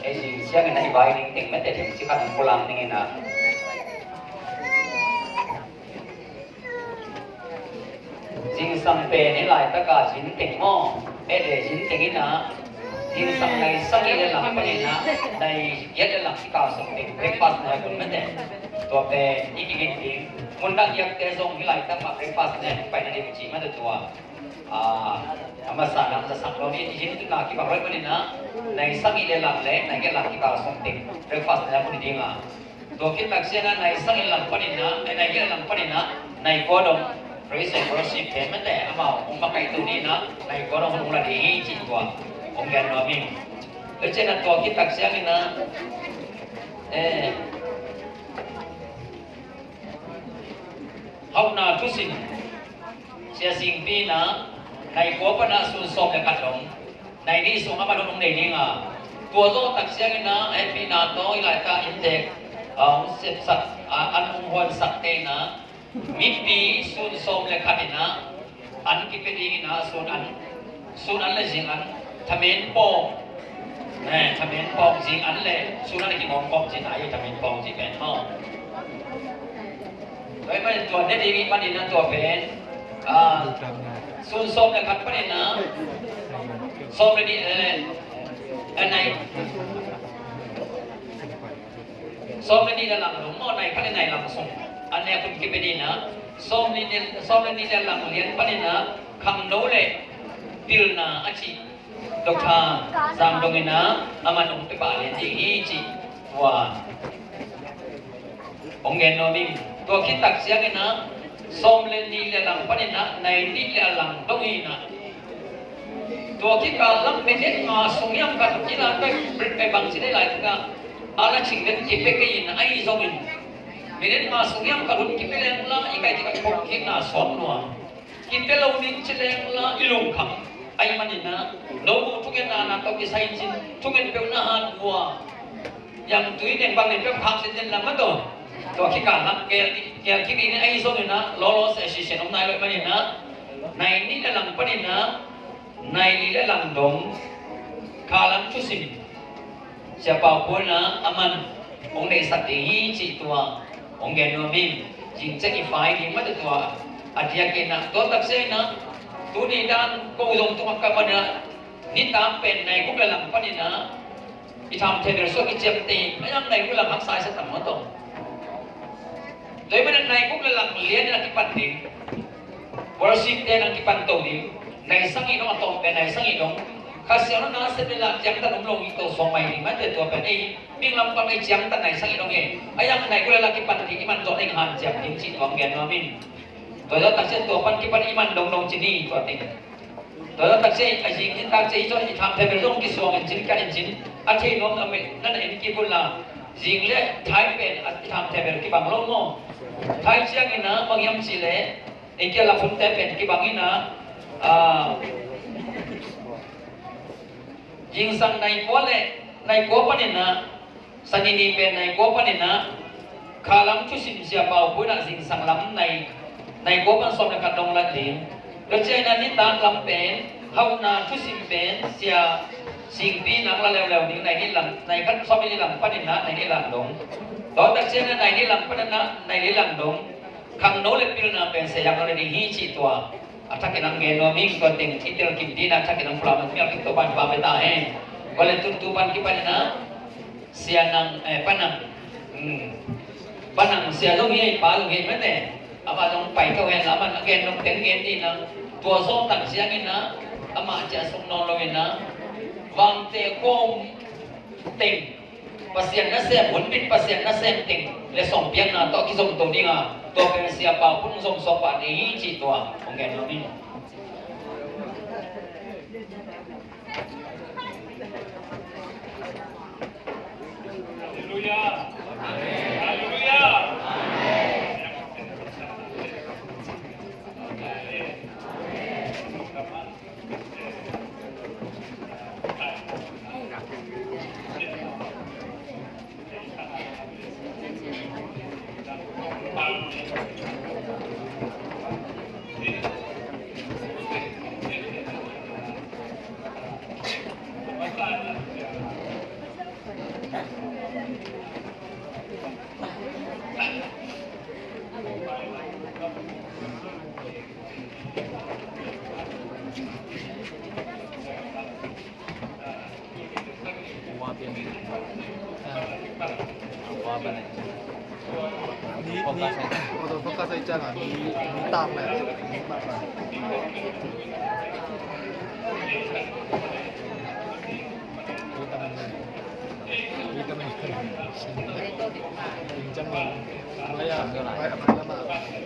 Ei zing siangin a i vai ding teng mete themci khat hong pulang dingin a. Zingsang pen hih laitaka zinteng maw? Ede zinteng in a, zingsang nai sagih le lang panin a, nai giat le lang kikal sawm teng breakfast na kun mete. Tua pen i kigin ding. Mun dang giakte zong hih laitak mah breakfast na pai na ding cih mete tua. A masa lam zasak lo ni i zin tuna kibang roi panin a, nai sagih le lang le nai giat lang kikal sawm teng breakfast na kun ding a. Tua khit tak ciangin a nai sagih lam panin a, eh, nai giat lam panin a, nai kua dong, praise and worship te mete, amau hong makaih tu ni na, nai kua dong hong la ding hi cih tua hong gen nuam ing. Tua ciangin a tua khit tak ciangin a, eh, hauhna thusin, Sia Singpi na, nai kua pan a sun sawm le khat dong, nai nih sung a man hong nei ding a. Tua zawh tak ciangin a, hehpihna tawh i laita inntek, a, hong sepsak, a, an hong huansak te na, mipi sun sawm le khat in a, an kipia ding in a, sun an, sun an le zing an, thamen pawng, eh, thamen pawng zing an le, sun an le kigawm pawng zing a, thamen pawng zing pen maw. Tua ahih manin tua ne ding ahih manin a tua pen, ah, sun sawm le khat panin a, sawm le nih, eh, eh, nai, sawm le nih le lang dong maw, nai khat le nai lang sung. A nek hun kipia ding a, sawm le nih, sawm le nih le lang lian panin a, khangno le pilna a cih Doctor Zam dongin a, a man hong pia pah lian ding hi cih tua hong gen nuam ing. Tua khit tak ciangin a, sawm le nih le lang panin a, nai nih le a lang dong hi na. Tua khit kal lang minute nga sung hiam khat in a, kai bang ci dei lai tak a, a la cing den kipia kei in a, ahi zongin minute nga sung hiam khat hun kipia leng la, i kai kik a khong khit na sawt nuam. Kipia lo ning ci leng la i lungkham. Ahih manin a, no bu thungetna na tawh kisai in cin, thunget peuh na han hua. Yang tui neng bang nen peuh khak zenzen lam mah tawh. Tua khika lam gel, gel kik ding in ahi zongin ah, lawlaw seh sisen om nai lo ahih manin ah, nai nih le lang panin ah, nai li le lang dong, kha lam thusim Sia Pau Pun in ah, aman hong deihsak ding hi cih tua hong gen nuam ing. Zing ciang i fai ding mah tawh tua a diakin ah, tua takciang in ah, tuni dan ko zong tungah ka man ah, nitak pen nai guk le lang panin ah, i tham thei bel suak i ciam tei, a yang nai guk le lang haksa i sa tam maw tawh. Tua ahih manin nai guk le lang lian in a kipan ding. Worship te in a kipan to ding. Nai sagih dong a tawm pen nai sagih dong. Kha Siangtho na sem le la ciangtan om lo i to suak mai ding mah teh tua pen ei. Ming lam pan ei ciangtan nai sagih dong e. A yang nai guk le lang kipan ding i man zawh ding hanciam ding cih tua gen nuam ing. Tua zawh takciang tua pan kipan i man dongdong ci ni tua teng. Tua zawh takciang a zing zin takciang i zawh i tham thei bel zong kisuang in cin ka in cin. A thei nuam a meh na na in kibul la. Zing le thai pen a i tham thei bel kibang lo maw. Thai ciangin ah bang hiam cih leh, ei kia laphunte pen kibang in ah, ah, zingsang nai kua le, nai kua panin ah, Sanini pen nai kua panin ah, kha lam thusim Sia Pau Pun in ah zingsang lam nai, nai kua pan sawm le khat dong lat ding. Tua ciangin ah nitak lam pen, hauhna thusim pen Sia Singpi in ah la leuleu ding, nai nih lam, nai khat sawm le nih lam panin ah, nai nih lam dong. Tua takciang ah nai nih lam panin ah, nai nih lam dong. Khangno le pilna pen Sia Yangno le ding hi cih tua a thakin hong gen nuam ing. Tua teng i tel kim ding a thakin hong pulak man mial kik to pan pa pe ta hen. Tua le tun tu pan kipan in ah Sia Nang, eh, Pa Nang. Hmm. Pa Nang Sia zong hi, pa zong hi mete. Amah zong pai to hen la, amah a gen nuam teng gen ding in ah, tua zawh takciangin ah amah ciah suk nawn lo in ah, Vangte Khua Um teng, Pasian nasem, hun bit Pasian nasem teng le sawm piakna tawh kizom to ding a, tua pen Sia Pau Pun zom suak pah ding hi cih tua hong gen nuam ing. Halleluia. Halleluia. Ni, ni, autofocus ai ciang a, ni, ni tam le. Ni tam le. Ni tam le. Ni tam le. Ni tam le.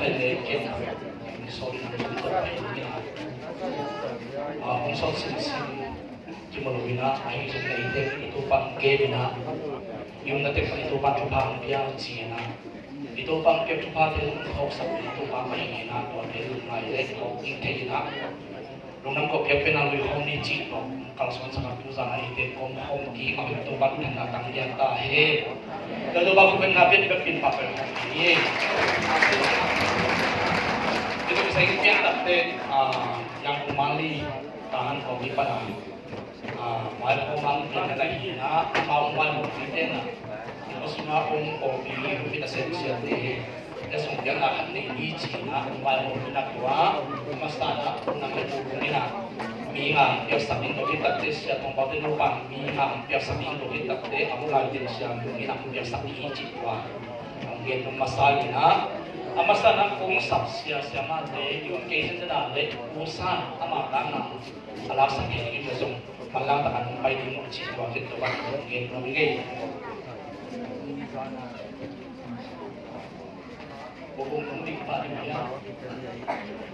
Hei, le ken a, hong sawt na hong sawt pai ni a, hong sawt sinsin kimu lo in a, ahi zong na i tek i Topa hong kem in a, i umna tek pan i Topa thupha hong pia ci in a, i Topa hong pia thupha te hong khawksak in a, Topa hong hi in a, tua te lungngai le hong thei in a, lungdam kawk piak pen a lui khawm ni cih tawh kalsuan sak a, tuzan a eite kong khawm kik mah in Topa thupha tang lian ta hen. Tua Topa khut beng na pian bek pin pah pen khawm kik ni. Tua Topa sa ing pian tak te, ah, Yang Kumali, Tahan Kawmi pan a, ah, mai khawm man pian na hi na, amau mai mo ni te na. Tua sung a om P O P, P O P na sem sia te. Te sung piang na khat nei ni ci na, vai mo na tua, masa na, na me tu ni na. Mi ngam piaksak in lo hi tak te sia tong pau te nu pan, mi ngam piaksak in lo hi tak te, a mu lai te sia mu ni na piaksak ni ci tua. Ang gen masa ni na. A masa na kong sap sia sia ma te, yu ke sia na le, usa, ama ta na. A laksak ni ni zong, malang ta kan pai ni mo ci tua, te tua, ang gen mo ni.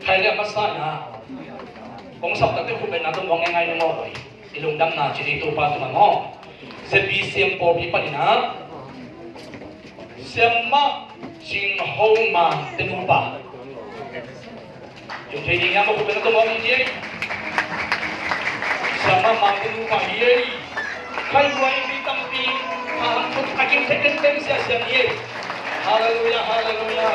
Khai le masa na. Kong sap tak te khu ben na tung kong ngai ngai ni maw. I lungdam na ci ni Topa tung a maw. Sepi siam po pi pa ni na. Siam ma sing ho ma te nu pa. Yung thei ding hiam a khu ben a tung om hi ei. Siam ma ma te nu pa hi ei. Khai buai mi tampi a hang thuk a kim thei teng teng sia sia hi ei. Halleluia, halleluia.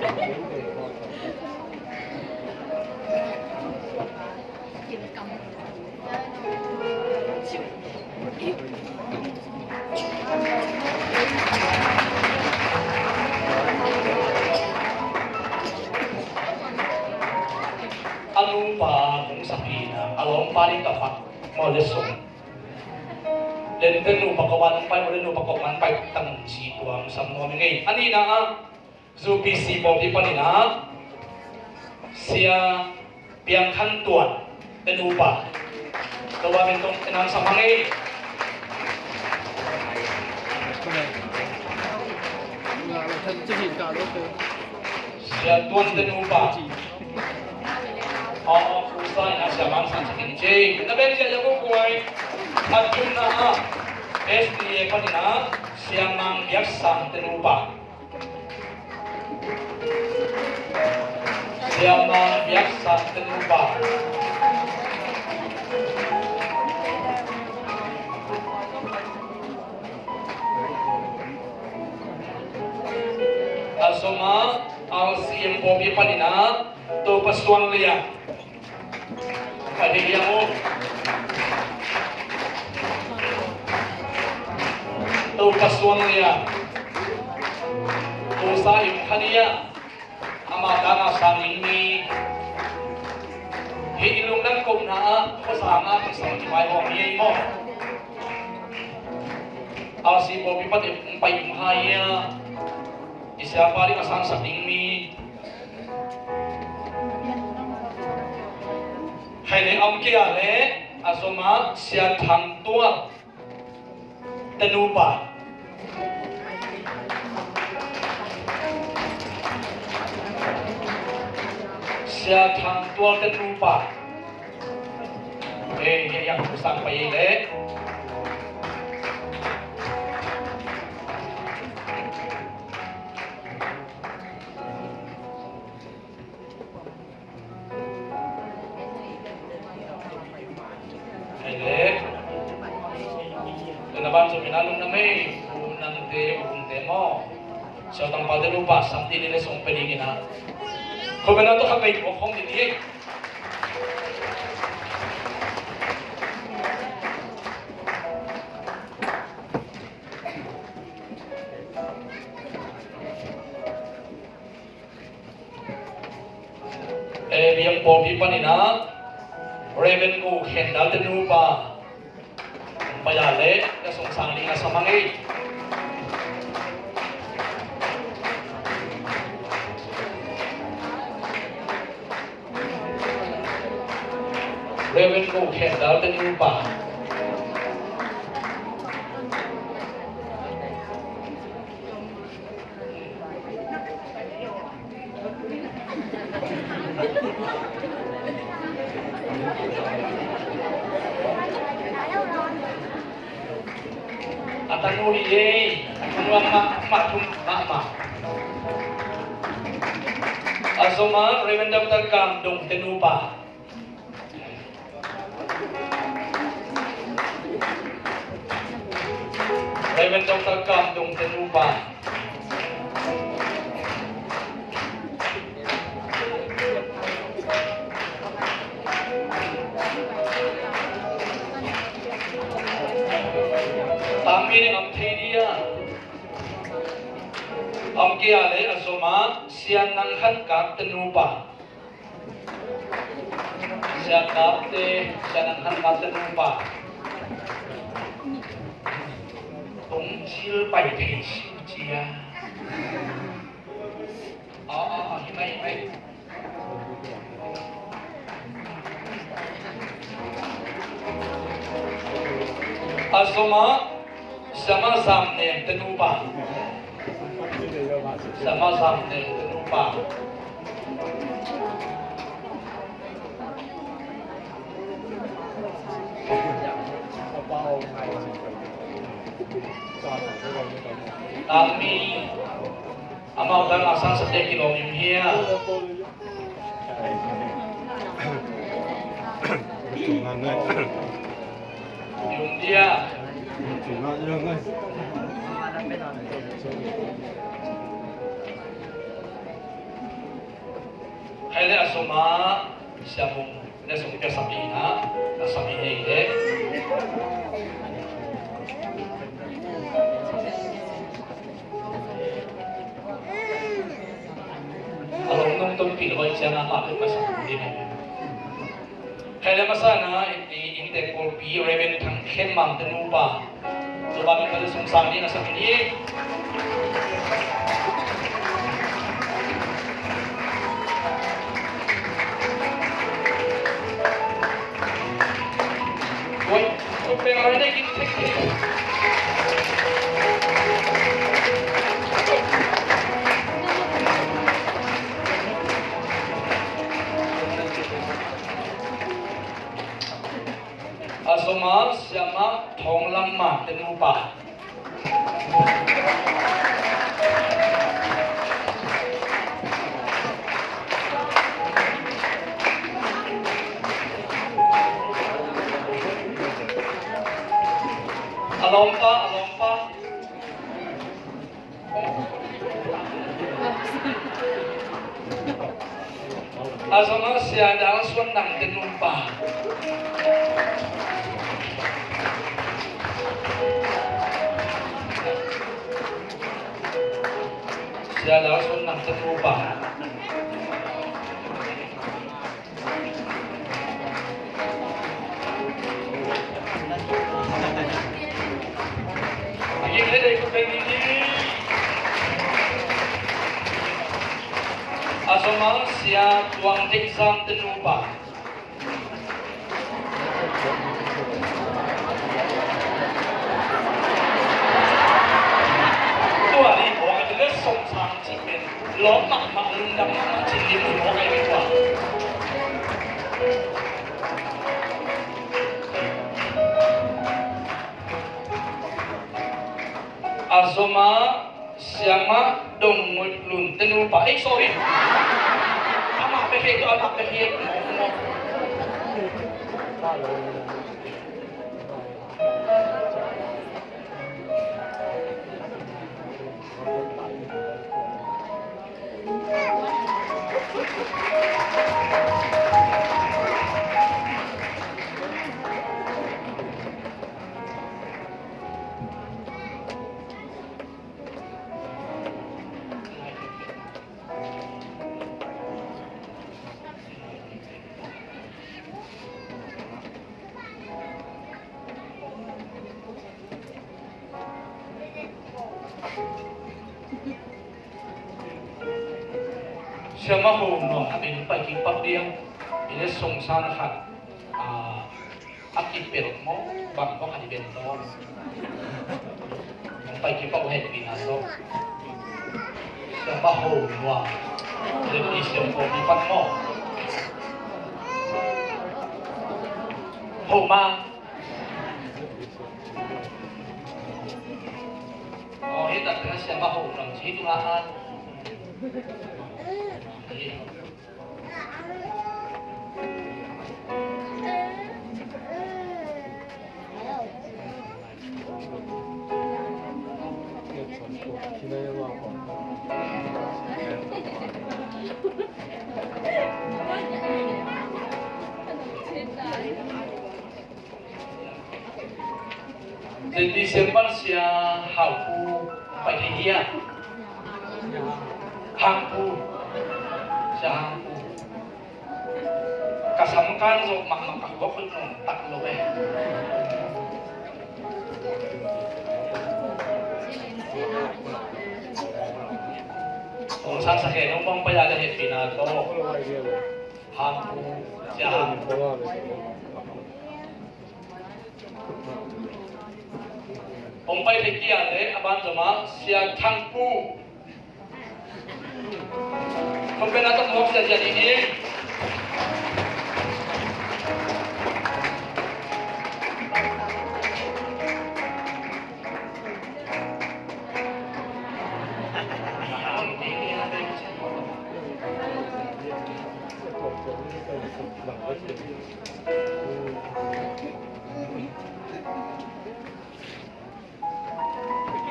A nupa hong sak hi na, a lawmpa ding ka fak maw le sung. Lente nupa ko wan pai, le nupa ko man pai tang ci tuang sam nuam i ngei. A nihna ah, U P C pawlpi panin ah Sia Piang Khan Tuan te nupa. Tua min tawh en hong sam hang ei. Sia Tuan te nupa. Aw, Pu Sa in a Sia Mang Sang Sak in ci. Na ben Sia Yaku Kuai. A thumna ah S D A panin ah Sia Mang Biak Sang te nupa. Sia Mang Biak Sang te nupa. A sawm ah R C M pawlpi panin ah Topa Suan Lian. Pai hi liang uh. Topa Suan Lian. Tosa im khan ia. Ama tanga sang ning mi. Hi i lungdam kohna ah, khuasang ah, khuasang i vai hawm hi ei maw. R C pawlpi panin pai um hai ia. I siapa ding a sangsak ding mi. Khai le om kia le a sawm ah Sia Thang Tual te nupa. Sia Thang Tual te nupa. Eh, ya, ya, sang pai le. Hei le. Tena ban zo mina lung na mei. Um nang te, um te mo. Siau tang pau te lu pa, sam ti ni le song pe ding ina. Ko pe na to kha pe ko khong ni ni. Eh, biang pawlpi panin ah Reverend Gu Khen Dal te nupa. Pai a le, ka sung sang ding a sa mang ei. Reverend Gu Khen Dal te nupa. A tanu hi ei, a tanu a mah, mah thum, mah, mah. A zom a Reverend Doctor Kam Dong te nupa. Reverend Doctor Kam Dong te nupa. Tangmi ding om thei dia. Om kia le a zom a Sia Nang Khan Kap te nupa. Sia Kap te, Sia Nang Khan Kap te nupa. Tung cil pai thei siu cia. Aw, aw, aw, hi mai, hi mai. A zom a Sia Ma Zam Nem te nupa. Sia Ma Zam Nem te nupa. Tangmi. Amau tang a sang sa te kilawm im hia. Yum dia. Le a sawm ah Sia Mung le sawm piak sap ding ah, a sap i nei le. A lawm nung tonpih lo ai ciang a mah peuh masa ding. Khai le masa na i innte pawlpi Reverend Thang Khen Mang te nupa. Tua pa min khat le sungsang ding a sak in hi. Oi, tua peng a dek in thek thek. A sawm ah Siamah Thawng Lam Man te nupa. A lawmpa, a lawmpa. A sawm ah Sia Dal Suan Nang te nupa. Sia Dal Suan Nang te nupa. A sawm ah Sia Tuang Deih Zam te nupa. Tua ni mawk a ti le sawm sang cih pen lawm mahmah, lungdam mahmah cih lim hi mawk a hi tua. A sawm ah Siamah Dong Ngoih Lun te nupa. Ei, sorry. Amah pek hi, amah pek hi. Siamah Ho Nuam a min pai kipak ding. I le song san khat. A, a kipel maw, bang maw khat i ben tawh. Hong pai kipak uh hehpihna tawh. Siamah Ho Nuam. Lempi siam ko mi pan maw. Ho ma. Oh, hi tak tengah Siamah Ho Nuam ci tu lah. Twenty seven Sia Hang Pu pai thei hiam? Hang Pu. Sia Hang Pu. Ka sam kan zawh mahmah ka huak hoih nuam tak lo e. Hong sangsak e, nong bang pai a le hehpihna tawh. Hang Pu, Sia Hang Pu. Hong pai thei kei a leh a ban zom ah Sia Thang Pu. Hong pen a tawh hong sia sia ding hi.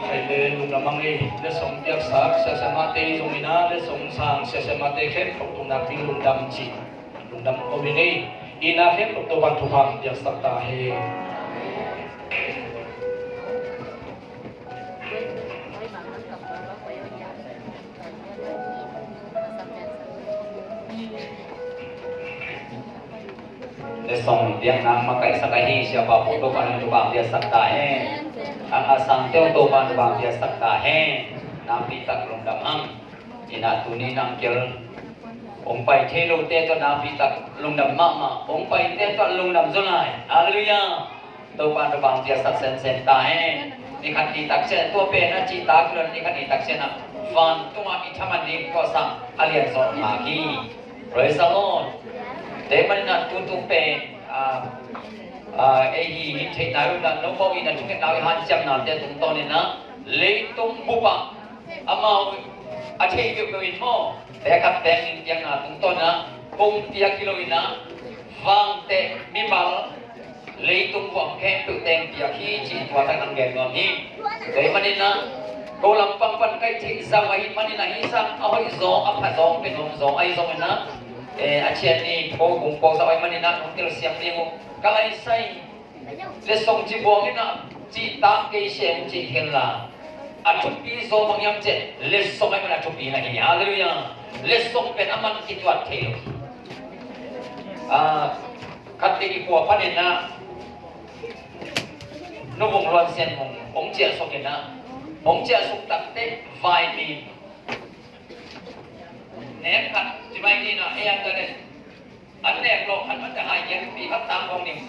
Hai Lungdam hang ei, letsong piaksak siasemate zong ina, letsong sang siasemate khempeuh tung nakpi lungdam ci. Lungdam ko ing ei, ina khempeuh Topa'n thupha piaksak ta hen. Letsong piakna makaihsak ahi siapa pu Topa'n thupha piaksak ta hen. A, a sangte uh Topa'n thupha piaksak ta hen. Nakpi tak lungdam hang. Ina tuni nang kel hong pai thei lote tawh nakpi tak lungdam mahmah, hong paite tawh lungdam zaw lai. Halleluiah. Topa'n thupha piaksak semsem ta hen. Ni khat ni tak ciang tua pen a cihtak lo, ni khat ni tak ciang a van tungah i thaman ding kawsang a lian zawh ngak hi. Praise the Lord. Tua ahih manin a tutung pen, ah, ah, ei hi, hi theihna uh na, no bawh ina thungetna uh i hanciamnate tungtawn ina leitung bup ah amau a thei peuhpeuh in maw, pek khat pek nih piakna tungtawn ina kong piak hi lo ina, vangteh mimal leitung bup khempeuh teng piak hi ci tua tak nang gen nuam hi. Tua ahih manin a ko lampang pan ka hih theih zah ahih manin a hih sang a hoih zaw, a pha zaw, pen om zaw ahi zongin a, eh, a cian ni ko kung ko zah ahih manin a nong telsiam ding uh ka laisai. Letsong ci buang ina cihtak kei se uh cih khen la, a thupi zaw bang hiam cih leh letsong ahih manin a thupi na hi. Halleluiah. Letsong pen a man kituat thei lo. Ah, khat te i khua panin a Nu Vung Luan Sian Vung hong ciahsuk ina, hong ciahsuk takteh vaimim nek khat ci mai ni ina, ei an ta le an nek lo, an man ta hai kian pi khat tang kong ning.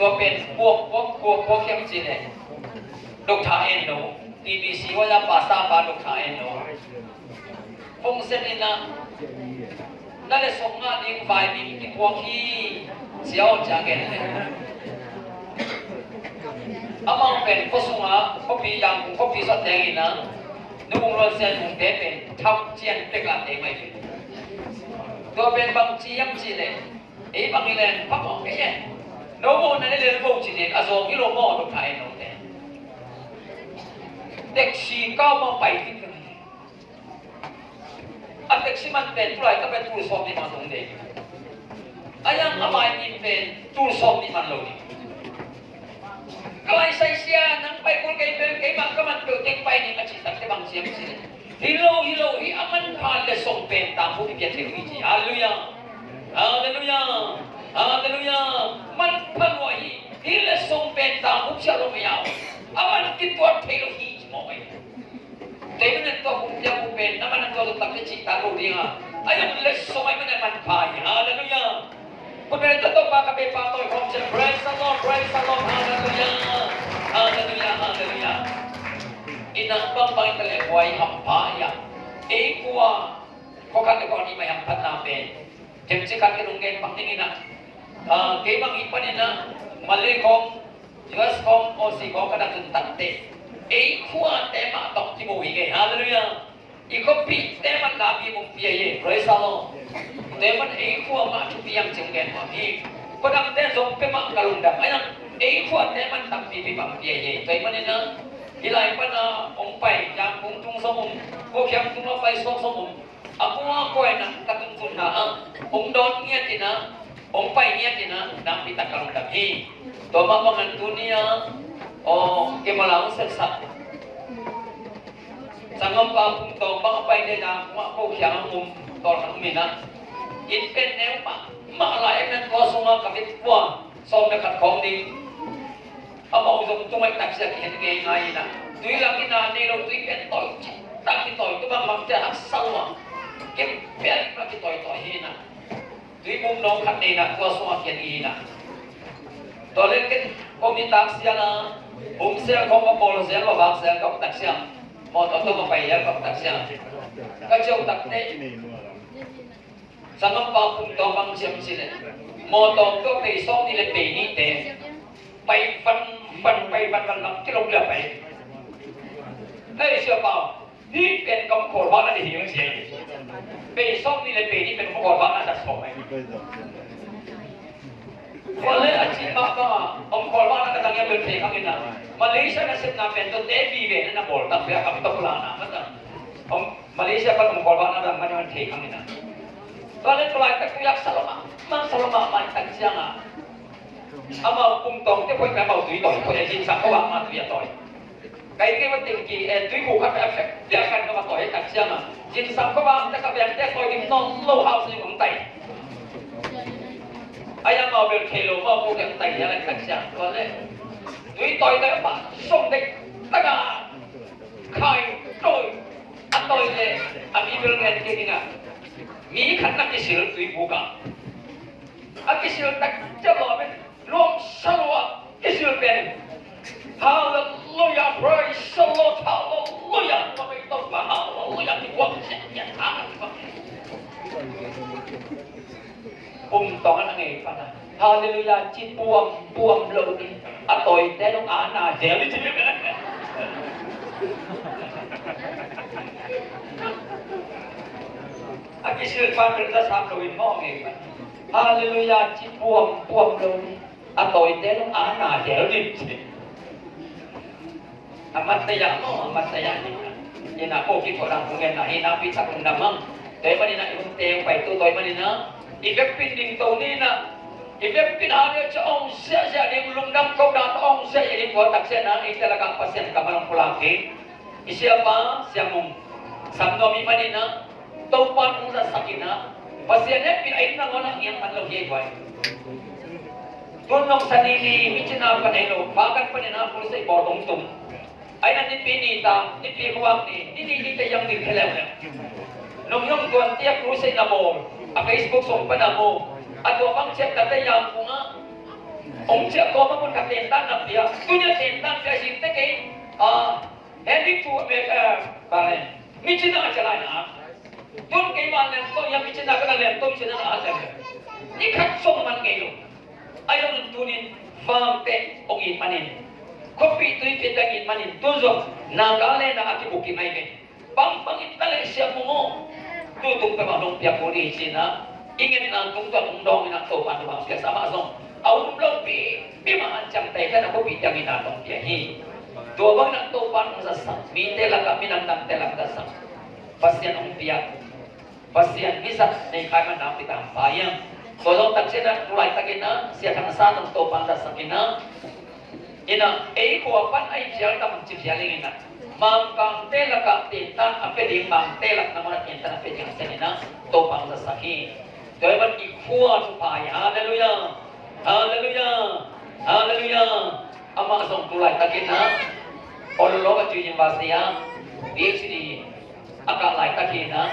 Tua pen puak puak puak puak hiam ci le Doctor En Lo, T B C huai a pastor pa Doctor En Lo. Hong sen ina, na letsong ngah ding vaimim kipuak hi. Sia aw cia gen le. Amau pen khua sunga khuapi, Yangon khuapi sawt teng ina, Nu Vung Luan Sian Vung te pen thak cian pek a te mai hi. Tua pen bang ci hiam ci le, ei bang hi len pha mawk kei e. No maw na le le lo ci dek a zawng hi lo maw, Doctor En Lo te. Taxi kau mah pai tik hi. A taxi man pen tulai ta pen tul sawm nih man dong dei. A yang a vaimim pen tul sawm nih man lo ding. Ka laisai sia, nang pai kul kei pen keimah ka man peuh teng pai ning a cih takteh bang ci hiam ci le, hi lo, hi lo, hi a manpha letsong pen tangbup i piak thei lo hi ci. Halleluiah. Halleluiah. Halleluiah. Manpha lua hi. Hi letsong pen tangbup sia lo mei a, a man kituat thei lo hi ci mawk ei. Tua ahih manin tua kong piak uh pen na man a tua zong takteh cihtak lo ding a, a zong letsong ahih manin a manpha hi. Halleluiah. Khut beng tawh Topa ka Bepa tawi khawm ciang. Praise the Lord, praise the Lord. Halleluiah. Halleluiah, halleluiah. Ina bangbang in ta leh huai hampha hi a, ei khua khua khat le khua nih mai hamphatna pen themcik khat ka nung gen bang ding ina, ah, kei bang hi panin a Malay khawng, U S khawng, Aussie khawng ka na tun takteh ei khuate mah tawh kimu hi kei. Halleluiah. I khuapihte mah la bia bawm pia hi. Praise the Lord. Tua ahih manin ei khua mah thupi hiam cih gen nuam hi. Khuadangte zong pia mah ka lungdam. Ahi zongin ei khuate mah tampipi bawm pia hi. Tua ahih manin a hih lai pan a hong pai Yangon tung zong om, Kuakhiang tung a pai suak zong om. A mua koi na ka tungtunna ah hong dawn ngiat ina, hong pai ngiat ina nakpi tak ka lungdam hi. Tua mah bangin tuni a, aw, kei mah la hong sepsak sanggampa Pum Tawng bang a pai deda mah ko khiang a um tawlkhat um ina, inn pen neu mahmah lai, en nan tua sungah ka vekpi-a sawm le khat khawng ding. Amau zong tu ngaih taksia kikhen ngeingai ina, tui lang ina nei lo tui pen tawi cih tak kitawi, tu bang bang cia haksa lua, kempia ding bang kitawi tawi hi ina. Tui bum nong khat nei ina tua sungah kian i ina. Tua leh ken ko mi taksia la, um sel khawng a pawl zel lua vak zel ka um taksia. Mawtaw tawh ka pai zel ka um taksia. Ka ciau takteh sanggampa Pum Tawng bang ciam ci leh, mawtaw tawh pei sawm nih le pei nihte pai van van, pai van van lam kilom le pai. Hei, Sia Pau, hih pen kam khawl bang na ding hi hong ci hi. Pei sawm nih le pei nih pen kam khawl bang na dat sawm hi. Tua leh a cih mah bangah om khawl bang na ka tang ia, Thei khang ina, Malaysia nasepna pen tawh te vive na na bawl tak pia kam tawh pulana mata. Om Malaysia pan om kawlbakna dang mani man thei khang ina. Tua le tulaitak tuiak sa lomah, mang sa lomah mai tak cianga. Amau pum tawng te phoih pia amau tui tawi, phoih a zin sa kawbak ma tui a tawi. Kai kei ma ting ki, eh, tui kuk khat a fek, pia kan ka ma tawi tak cianga. Zin sa kawbak tak a biang te tawi ding nawn lo hau sa ding ong tai. Ai amau bel thei lo, mau ko kiang tai hia lai tak ciang. Tua le tui tawi tawi pa song dek taka khai tawi. A tawi le a mi bel ngen kei ding a. Mi khat na kisil tui buk a. A kisil tak ciang lo a pen luang sa lua kisil pen. Hallelujah, praise the Lord, hallelujah. Tua pen tawh pa hallelujah kikuak ciang ciang hallelujah. Pum tawng a na ngei pan a, hallelujah ci puampuam lo ding. A tawite zong a na zel ding ci. A kisil pan bel za sam lo in mawh ngei pan. Hallelujah ci puampuam lo ding. A tawite zong a na zel ding ci. A mat taya maw, a mat taya ni. Ina ko ki ko dang kung en na hi na pi tak ung damang. Toi manina i hun teng pai tu toi manina. I vekpin ding to nina. I vekpin ha dia cha ong sia sia ding lungdam ko da ong sia sia ding ko tak sia na i tela ka Pasian ka malong pulak hi. I siapa siamung. Sam no mi manina. Topan ung zatsak ina. Pasian hehpih a inn nangawn ah ngiang man lo hi ei huai. Tun nong sa ni ni mi cina pan ei lo pa kan pan ina pulsei bawl ong tum. Aina nipi ni tang nipi khuak ni ni ni ni te yang ni kheleu le. Nong yong tuan tiak pulsei na bawl a Facebook song pan a mu. A tua bang ciat ka te yang kung a ong ciat kawm a mun ka tentan na pia. Tunia tentan pia sin te kei a. Hendi tu me ka bale. Mi cina a chalai na. Tun kei ma lem to ya mi cina ka lem to cina na a lem. Ni khat song man ngei lo. Ai lo nun tunin vang te ong it manin. Kopi tui pe ta it manin tun zong na ka le na a ki buki mai ke. Bang bang in ta le sia mu mo. Tu tung pe ma dong pia ko ni cina. Ingen na tung tua tung dong ina to pan bang pia sama zong. Au dum lo pi pi ma an chang tai ka na kopi tiang ina dong pia hi. Tua bang na Topan ong zatsak, mite lakah, minam namte lakah zatsak. Pasian ong piak. Pasian mizat nei khai man nang pitang pa iang. Tua zong tak cian a, tulai takin a, sia thang sa nong Topan zatsak in a. In a, ei khua pan a i phial tam ci phial ing in a. Mangkangte lakah tintan a pia ding, mangte lak nangawn a tintan a pia ding a cian in a, Topan zatsak hi. Tua i man i khua thupha hi. Halleluiah. Halleluiah. Halleluiah. Amah zong tu laitakin a, Ololok a Tui University a PhD a kah laitakin a,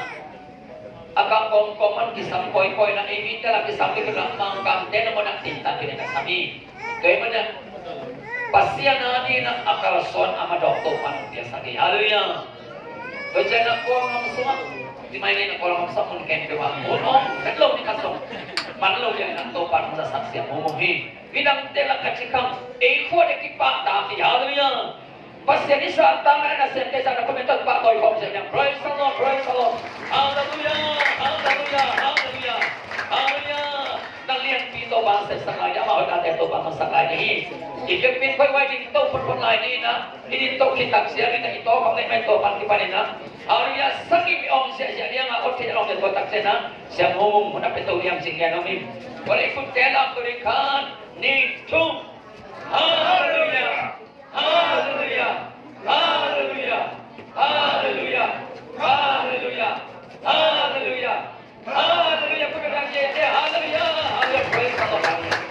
a kah kawmkawm man kisam kawikawi na, ei mite la kisam ding na, Mangkangte na mawhna tintan ding na sam hi. Tua ahih manin Pasian a ding na a kalsuan a madawk Topan hong piaksak hi. Halleluiah. Tua ciang na Kawlngam sungah, ti mai ni na Kawlngam sungah mun khempeuh ah mun om phet lo ni kha sung man lo liang na Topan hong zatsak siam mawkmawk hi. Midangte lak a ci khang, ei khua ding kipahtak hi. Halleluiah. Pasian i sa tang a na semte sa na comment tawh pahtawi khawm siam hiam. Praise the Lord, praise the Lord. Halleluiah, halleluiah, halleluiah, halleluiah. Na lianpi Topan sepsak lai ni, amah hoih nate Topan hong sak lai ni hi. I biakpiak khuaihuai ding to photphot lai ni na. I din to khit tak sia ni na, i to khawm nei mai Topan kipan ni na. Halleluiah. Sagih mi om siahsiah liang a, ot thei a om tua tak sia na. Siam hong hong hun a pia to liang cing lian om hi. Tua leh i khutte lam to ding khat, nih, thum. Halleluiah. Halleluiah. Halleluiah. Halleluiah. Halleluiah. Halleluiah. Halleluiah. Put it down, yeah, yeah. Halleluiah. Halleluiah. Praise the Lord. Halleluiah.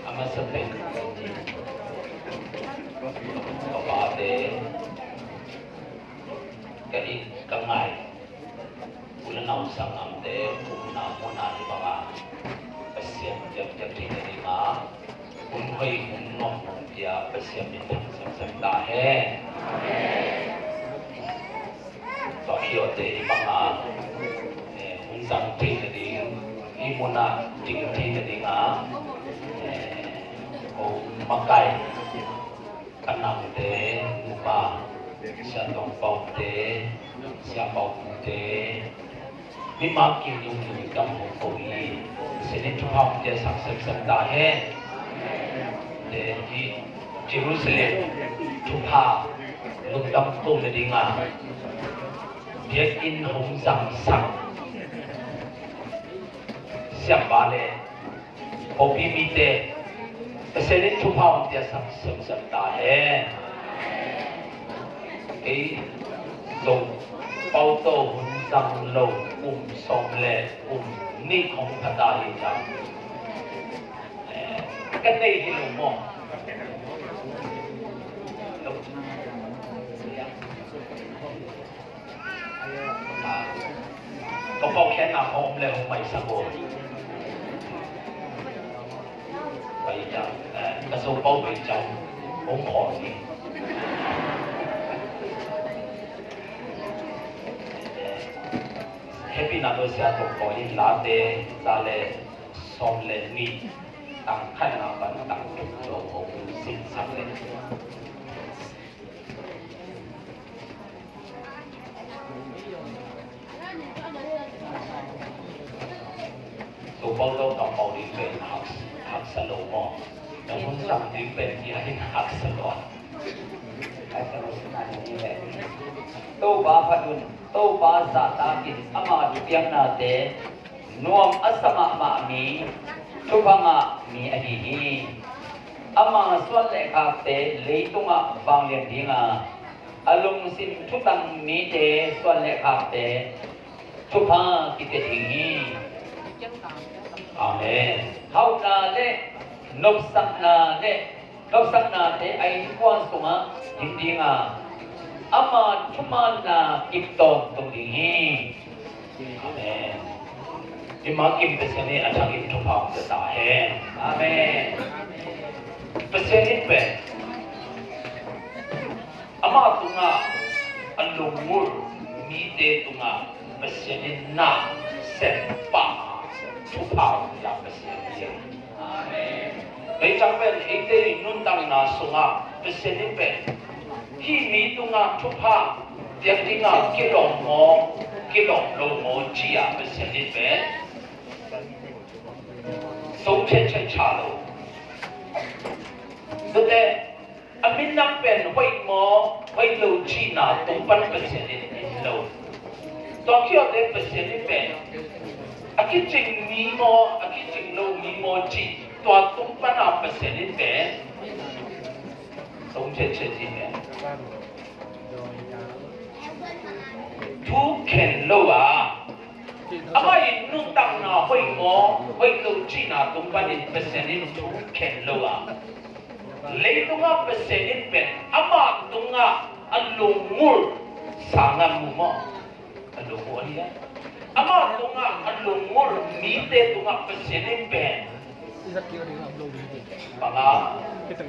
A masa pen ka pate ka it ka ngai, u le nau sanggamte upna muhna hi banga Pasian ciamciam thei nadinga hun hoih hun nuam hun pia Pasian min thang semsem ta hen. Tua khiawhte i banga, eh, hun zang thei nading, i munah ding thei nadinga, eh, ko Makai, ka nangte, nupa, Sia Tong Paute, Sia Paute, mimal kim lungdam ko hi. Pasian in thupha hong piaksak semsem ta hen. Te hi Jerusalem thupha lungdam ko nading a, biakinn hong zangsak siapa le Kopi mite, Pasian in thupha hong piaksak semsem ta hen. Kei Zo Pau tawh hun zang lo kum sawm le kum nih khong pha ta hi ta. Eh, ka nei hi lo maw? Ka pau khiatna khawng om le hong maisak uh. Pai ta, eh, ka Zo Pau pai ta hong khawng ni. Happy na lo sia tong ko in Late za le sawm le nih tang khatna pan tang tuk lo hong sinsak le. Zo Pau tawh kampau ding pen hak, haksa lo maw? Na hun sang ding pen hi a hin haksa lo. Haksa lo na ni le. Topa phat un, Topa zahtakin ama thupiaknate nuam a sa mahmah mi, thupha ngah mi ahi hi. Ama suan le khakte leitungah vanglian dinga, a lungsim thutang mite suan le khakte thupha kipia ding hi. Amen. Hauhna le nopsakna le nopsaknate a innkuan sungah ding dinga, ama thumanna kip tawntung ding hi. Amen. I makim Pasian in a thakin thupha hong pia ta hen. Amen. Pasian in pen ama tungah a lunggulh mite tungah Pasian in na sem pah a thupha hong pia Pasian hi. Amen. Kei ciang pen eite i nuntakna sungah Pasian in pen hih mi tungah thupha piak dingah kilawm maw, kilawm lo maw ci-a Pasian in pen song chetchet cha lo. Tua leh a minam pen hoih maw, hoih lo cihna tung pan Pasian in en lo. Tua khiaute Pasian in pen a kicing mi maw, a kicing lo mi maw cih tua tung pana Pasian in pen song chetchet in pen thu khen lo a, amah in nuntakna hoih maw, hoih lo cihna tung panin Pasian in thu khen lo a, leitungah Pasian in pen amah tungah a lunggulh sangam mu maw? A lunggulh hi a, amah tungah a lunggulh mite tungah Pasian in pen bang a,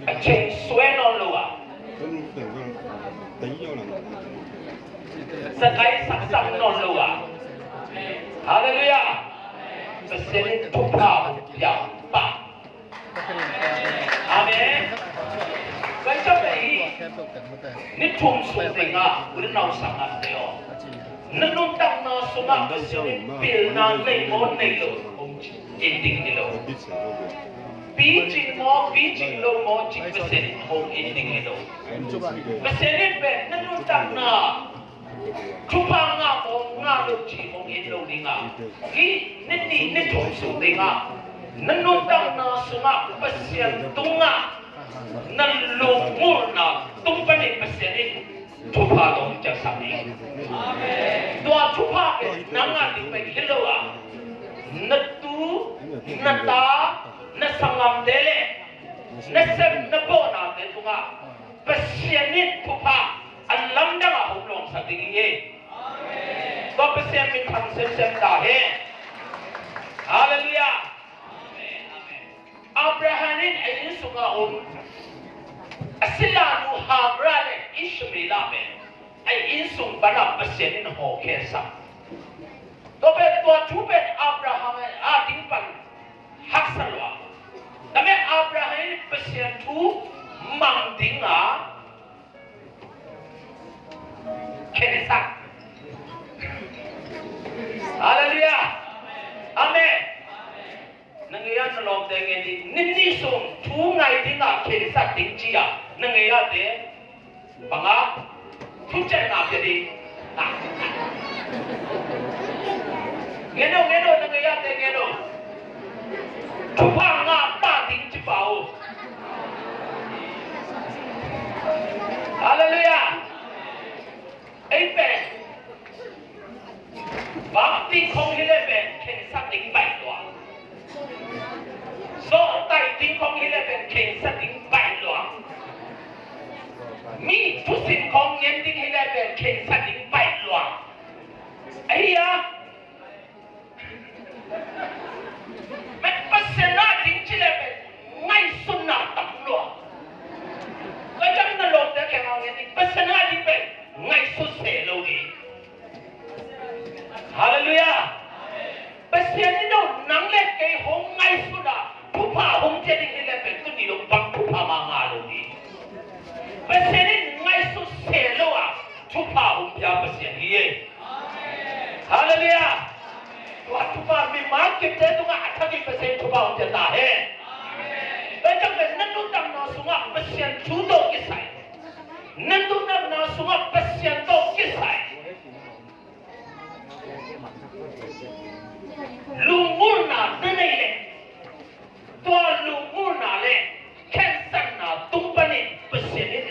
a cheng suai nawn lo a, zakai saksak nawn lo a. Halleluiah. Pasian in thupha hong pia pah. Amen. Tua hi ciang pen hih ni thum sung tengah u le nau sanggamte aw, na nuntakna sungah Pasian in pilna nei maw nei lo, hong en ding hi lo. Picing maw, picing lo maw cih Pasian in hong en ding hi lo. Pasian in pen na nuntakna thupha ngah maw, ngah lo cih hong en lo ding a, hih ni nih ni thum sung ding a, na nuntakna sungah Pasian tungah na lunggulhna tung panin Pasian in thupha hong piaksak ding. Tua thupha pen nang a ding pen hi lo a, na tu, na ta, na sanggamte le na sem na bawhnate tungah Pasian in thupha a lamdang a hong lawngsak ding hi. Tua Pasian min thang semsem ta hen. Halleluiah. Abraham in a inn sungah om, a silanu Hagar le Ishmael pen a inn sung panah Pasian in hawlkhiatsak. Tua pen, tua thu pen Abraham a ding pan haksa lua. Tua pen Abraham in Pasian Pasian thu mang dingah khensat. Halleluiah. Amen. Na ngei-ah na lawmte ngen ding, ninih sung thu ngai dingah khensat ding ci-a na ngei-ahte bangah thuciamna pia ding. Ngen o, ngen o, na ngei-ahte ngen o. Thupha ngah pah ding ci pah o. Halleluiah. Ei pen bapti khong hi le pen khensat ding baih lua. Zawhtaih ding khong hi le pen khensat ding baih lua. Mi thusim khong ngen ding hi le pen khensat ding baih lua. Ahi a, Pasian a ding ci le pen ngaihsutna tam lua. Tua ciang na lawmte kiangah ngen ding, Pasian a ding pen ngaihsut se lo ding. Halleluiah. Pasian in nang le kei hong ngaihsut a, thupha hong pia ding hi le pen tuni dong bang thupha mah ngah lo ding. Pasian in ngaihsut se lo a, thupha hong pia Pasian hi e. Halleluiah. Tua thupha, mimal kipte tungah a thakin Pasian thupha hong pia ta hen. Tua ciang pen na nuntakna sungah Pasian thu tawh kisai, na nuntakna sungah Pasian tawh kisai lungngulhna na nei leh, tua lungngulhna le khensatna tung panin Pasian in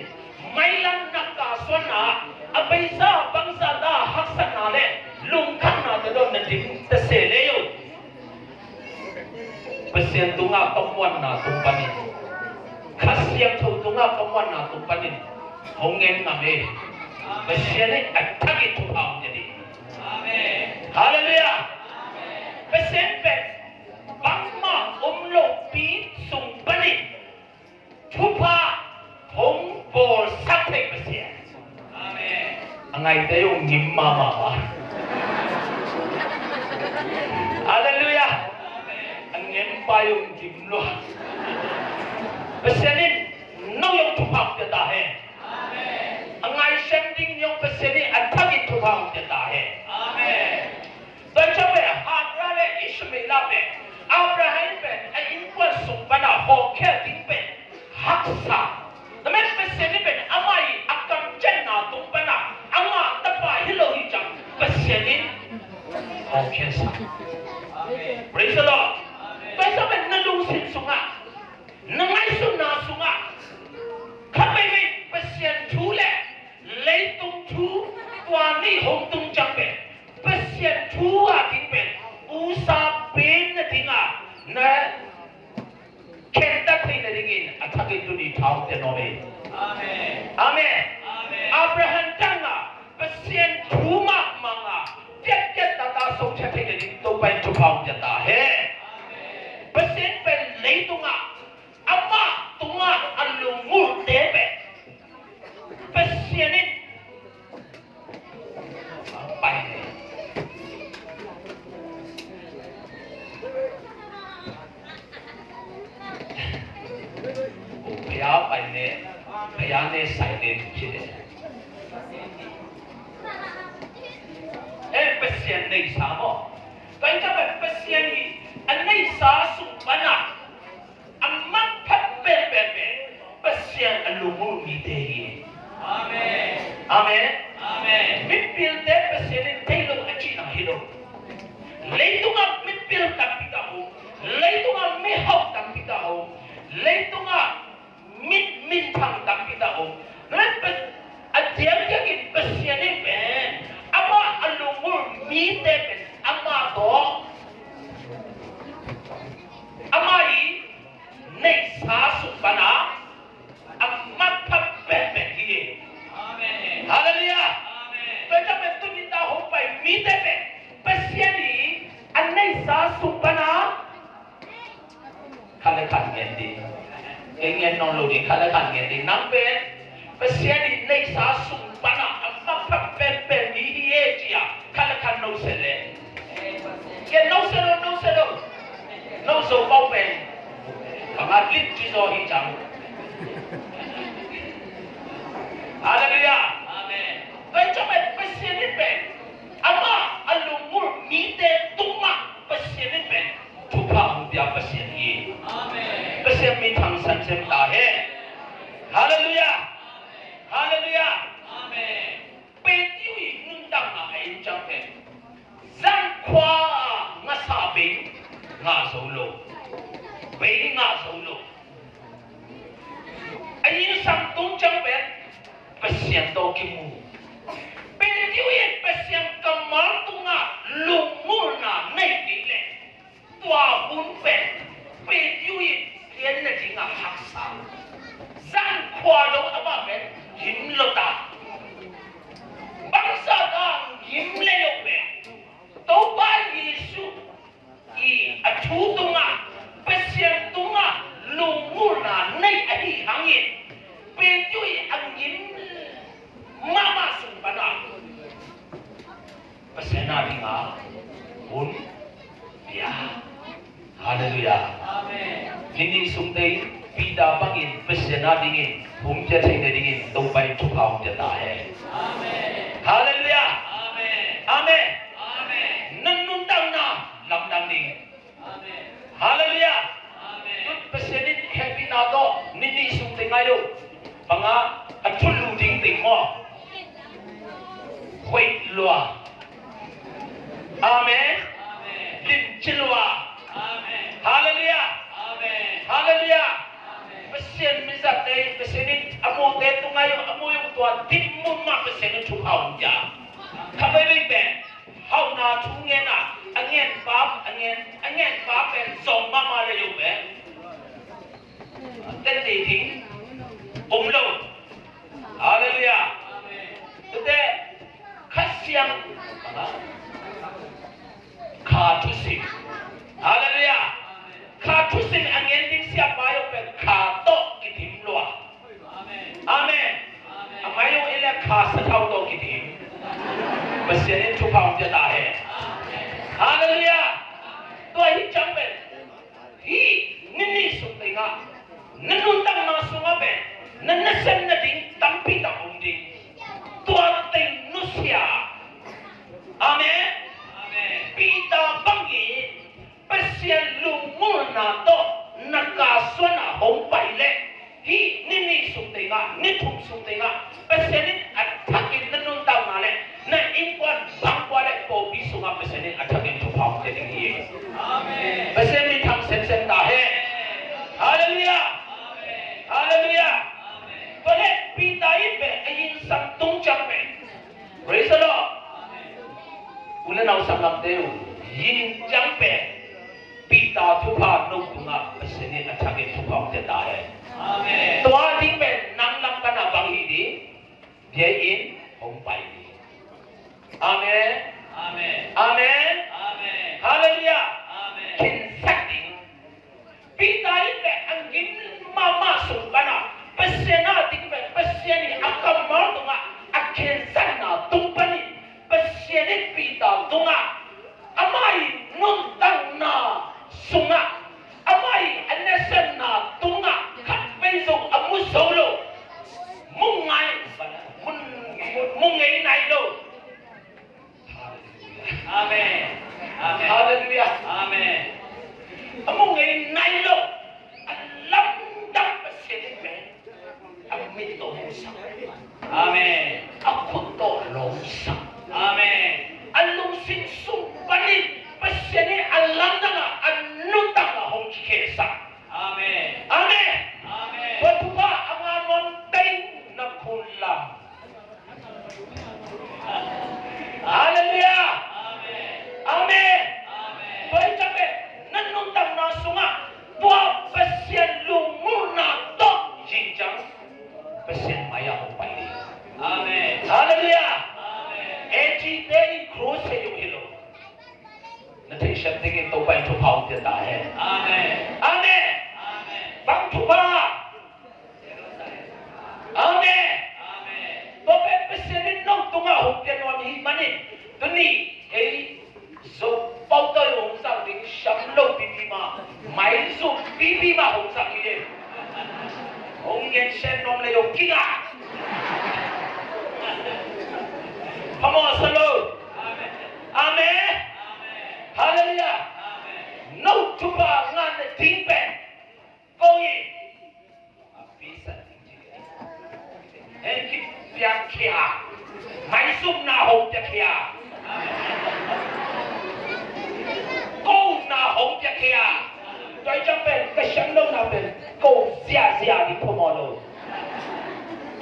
mailam na kasuanna, a beisa bangzah a haksatna le lungkhamna tawh na dim ta se leh o, Pasian tungah ka muanna tung panin, Kha Siangtho tungah ka muanna tung panin hong ngen ngam e. Pasian in a thakin thupha hong pia ding. Halleluiah. Pasian pen bangmah om lopi sung panin thupha hong bawlsak thei Pasian. A ngaite hong gim mahmah. Halleluiah. A ngempa hong gim lua. Pasian in no hong thupha hong pia ta hen. A ngaihsiam ding hong Pasian in a thakin thupha hong pia ta hen. Tua ciang pen Hagar le Ishmael pen, Abraham pen a innkuan sung pana hawlkhia ding pen haksa. Tua pen Pasian in pen amah i a kamciamna tung pana a ngah tapa hi lo hi ciang Pasian in hawlkhiasak. Praise the Lord. Tua ciang pen na lungsim sungah, na ngaihsutna sungah, khat veivei Pasian thu le leitung thu, tua nih hong tung ciang pen Pasian thu a ding pen usa pen na dingah na khentat theih nadingin a thakin tuni tha hong pia nuam e. Amen. Abraham tangah Pasian thu mah mangah kiatkiat tata songcia theih nading Topa in thupha hong pia ta hen. Pasian pen leitungah amah tungah a lungngulhte pen Pasian in pai ne. Paya pai ne, paya ne sai ne ci ne. Eh, Pasian neihsa maw? Tua hi ta pen Pasian i a neihsa sung pana a manpha penpen pen Pasian a lungngulh mite hi. Amen. Mipilte Pasian in thei lo a cihna hi lo. Leitungah mipil tampi tak om. Leitungah mihauh tampi tak om. Leitungah mit minthang tampi tak om. A diakdiakin Pasian in pen amah a lungngulh mite pen amah tawh, amah i neihsa sung pana a manpha penpen hi. Halleluiah. Tua ciang pen tuni ta hong pai mite pen Pasian i a neihsa sung pana khat le khat ngen ding. Kei ngen nawn lo ding, khat le khat ngen ding. Nang pen Pasian i neihsa sung pana a manpha penpen mi hi e ci-a khat le khat no se le. Kei no se lo, no se lo. No Zopau pen bangah limci zaw hi ciang Halleluiah. Amen. Tua hi ciang pen Pasian in pen amah a lungngulh mite tungah Pasian in pen thupha hong pia Pasian hi. Amen. Pasian minthang semsem ta hen. Halleluiah. Halleluiah. Amen. Petiu i nuntakna a en ciang pen zan khua a ngasa bei ngah zo lo. Bei ngah zo lo. A inn sang tung ciang pen Pasian tawh kimu. Petiu in Pasian kammal tungah lungngulhna nei kei leh tua hun pen Petiu in lian nading a haksa. Zan khua lo amah pen him lo ta. Bangzah ta him le lo pen Topa Jesu i a thu tungah Pasian tungah lungngulhna nei ahi hangin Petiu i a ngim mahmah sung panah Pasian a dingah hun pia. Halleluiah. Amen. Nini sungte in Peter bangin Pasian a dingin hun pia theih nadingin Topa in thupha hong pia ta hen. Amen. Halleluiah. Amen. Amen. Amen. Nan nuntakna lamdang ding. Halleluiah. Amen. Tun Pasian in hehpihna tawh nini sungte ngai lo. Banga a thulu ding ding maw. Hoih lua. Amen. Amen. Limci lua. Amen. Halleluiah. Amen. Halleluiah. Amen. Pasian mizat te Pasian in a mawte tu ngai lo a mawi tua dim mun mah Pasian in thupha hong pia. Kha vei vei pen. Hauhna thu ngen a, a ngen pa, a ngen, a ngen pa pen zong mahmah le yo pen. Tete ding om lo. Halleluiah. Tete Kha Siang, Kha Thusim. Halleluiah. Kha Thusim a ngen ding siapa yo pen Kha tawh kidim lua. Amen. Amah zong i le Kha sathau tawh kidim. Pasian in thupha hong pia ta hen. Halleluiah. Tua hi ciang pen hih nini sung tengah na nuntakna sungah pen na nasem nading tampi tak om ding. Tua teng nusia. Amen. Peter bangin Pasian lunggulhna tawh na kasuan a hong pai leh hih ni nih sung tengah, ni thum sung tengah Pasian in a thakin na nuntakna leh na innkuan bangkua leh pawlpi sungah Pasian in a thakin thupha hong pia ding hi. Amen. Pasian min thang semsem ta hen. Halleluiah. Amen. Halleluiah. Amen. Tua leh Peter in pen a inn sang tung ciang pen Praise the Lord. U le nau sanggamte uh, inn ciang pen Peter thupha no tungah Pasian in a thakin thupha hong pia ta hen. Amen. Tua ding pen nang lam pan a bang hi ding, bia in hong pai ding. Amen. Amen. Amen. Amen. Halleluiah. Amen. Khinsak ding. Peter in pen a ngim mahmah sung panah Pasian a ding pen Pasian in a kammal tungah a khensatna tung panin Pasian in Peter tungah amah i nuntakna sungah amah i a nasemna tungah khat vei zong a mu zo lo. Mun ngai, mun Shen nom le yo kinga. Phamawh sa lo. Amen. Halleluiah. No thupha ngahna ding pen ko in a pisan ding ci. En ki piang khia. Maizumna hong pia khia. Ko na hong pia khia. Tua i ciang pen ka siang lo na pen ko ziazia ding phamawh lo.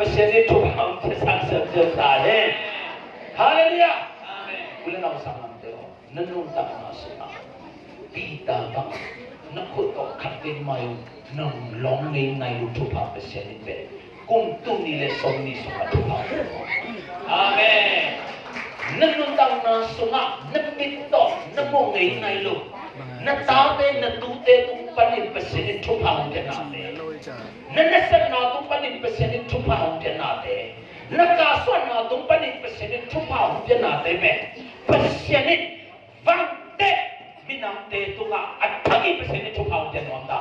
Pasian in thupha hong pia sak semsem ta hen. Halleluiah. U le nau sanggamte aw, na nuntakna sungah Peter bang na khut tawh khat vei mai uh, nang lawng ngei nai lo thupha Pasian in pen kum tul nih le sawmnih sungah thupha hong pia. Amen. Na nuntakna sungah na mit tawh na mu ngei nai lo, na tate na tute tung panin Pasian in thupha hong pia nate, na nasepna tung panin Pasian in thupha hong pia nate, na kasuanna tung panin Pasian in thupha hong pia nate pen Pasian in vangteh minamte tungah a thak in Pasian in thupha hong pia nuam ta.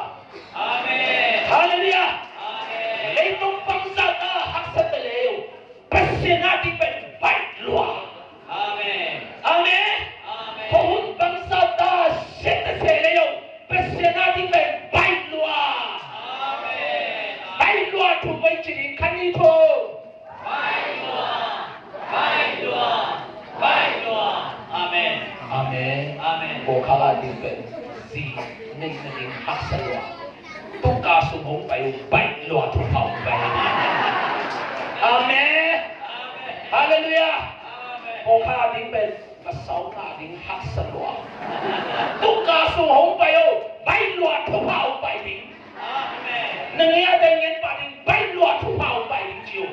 Amen. Halleluiah. Amen. Leitung bangzah ta haksa ta leh uh, Pasian a ding pen baih lua. Amen. Amen. Amen. Khuahun bangzah ta siat ta se leh uh, Pasian a ding pen baih lua. Amen. Baih lua thu bai ci ding khan ni thu. Baih lua, baih lua, baih lua. Amen. Amen. Amen. Ko kha la ding pen zi ning na ding haksa lua. Tuka sung hong pai uh baih lua thupha hong pai. Amen. Halleluiah. Ko kha la ding pen ka sau na ding haksa lua. Tuka sung hong pai uh baih lua thupha hong pai ding. Amen. Na ngiate ngen pa ding baih lua thupha hong pai ding ci uh.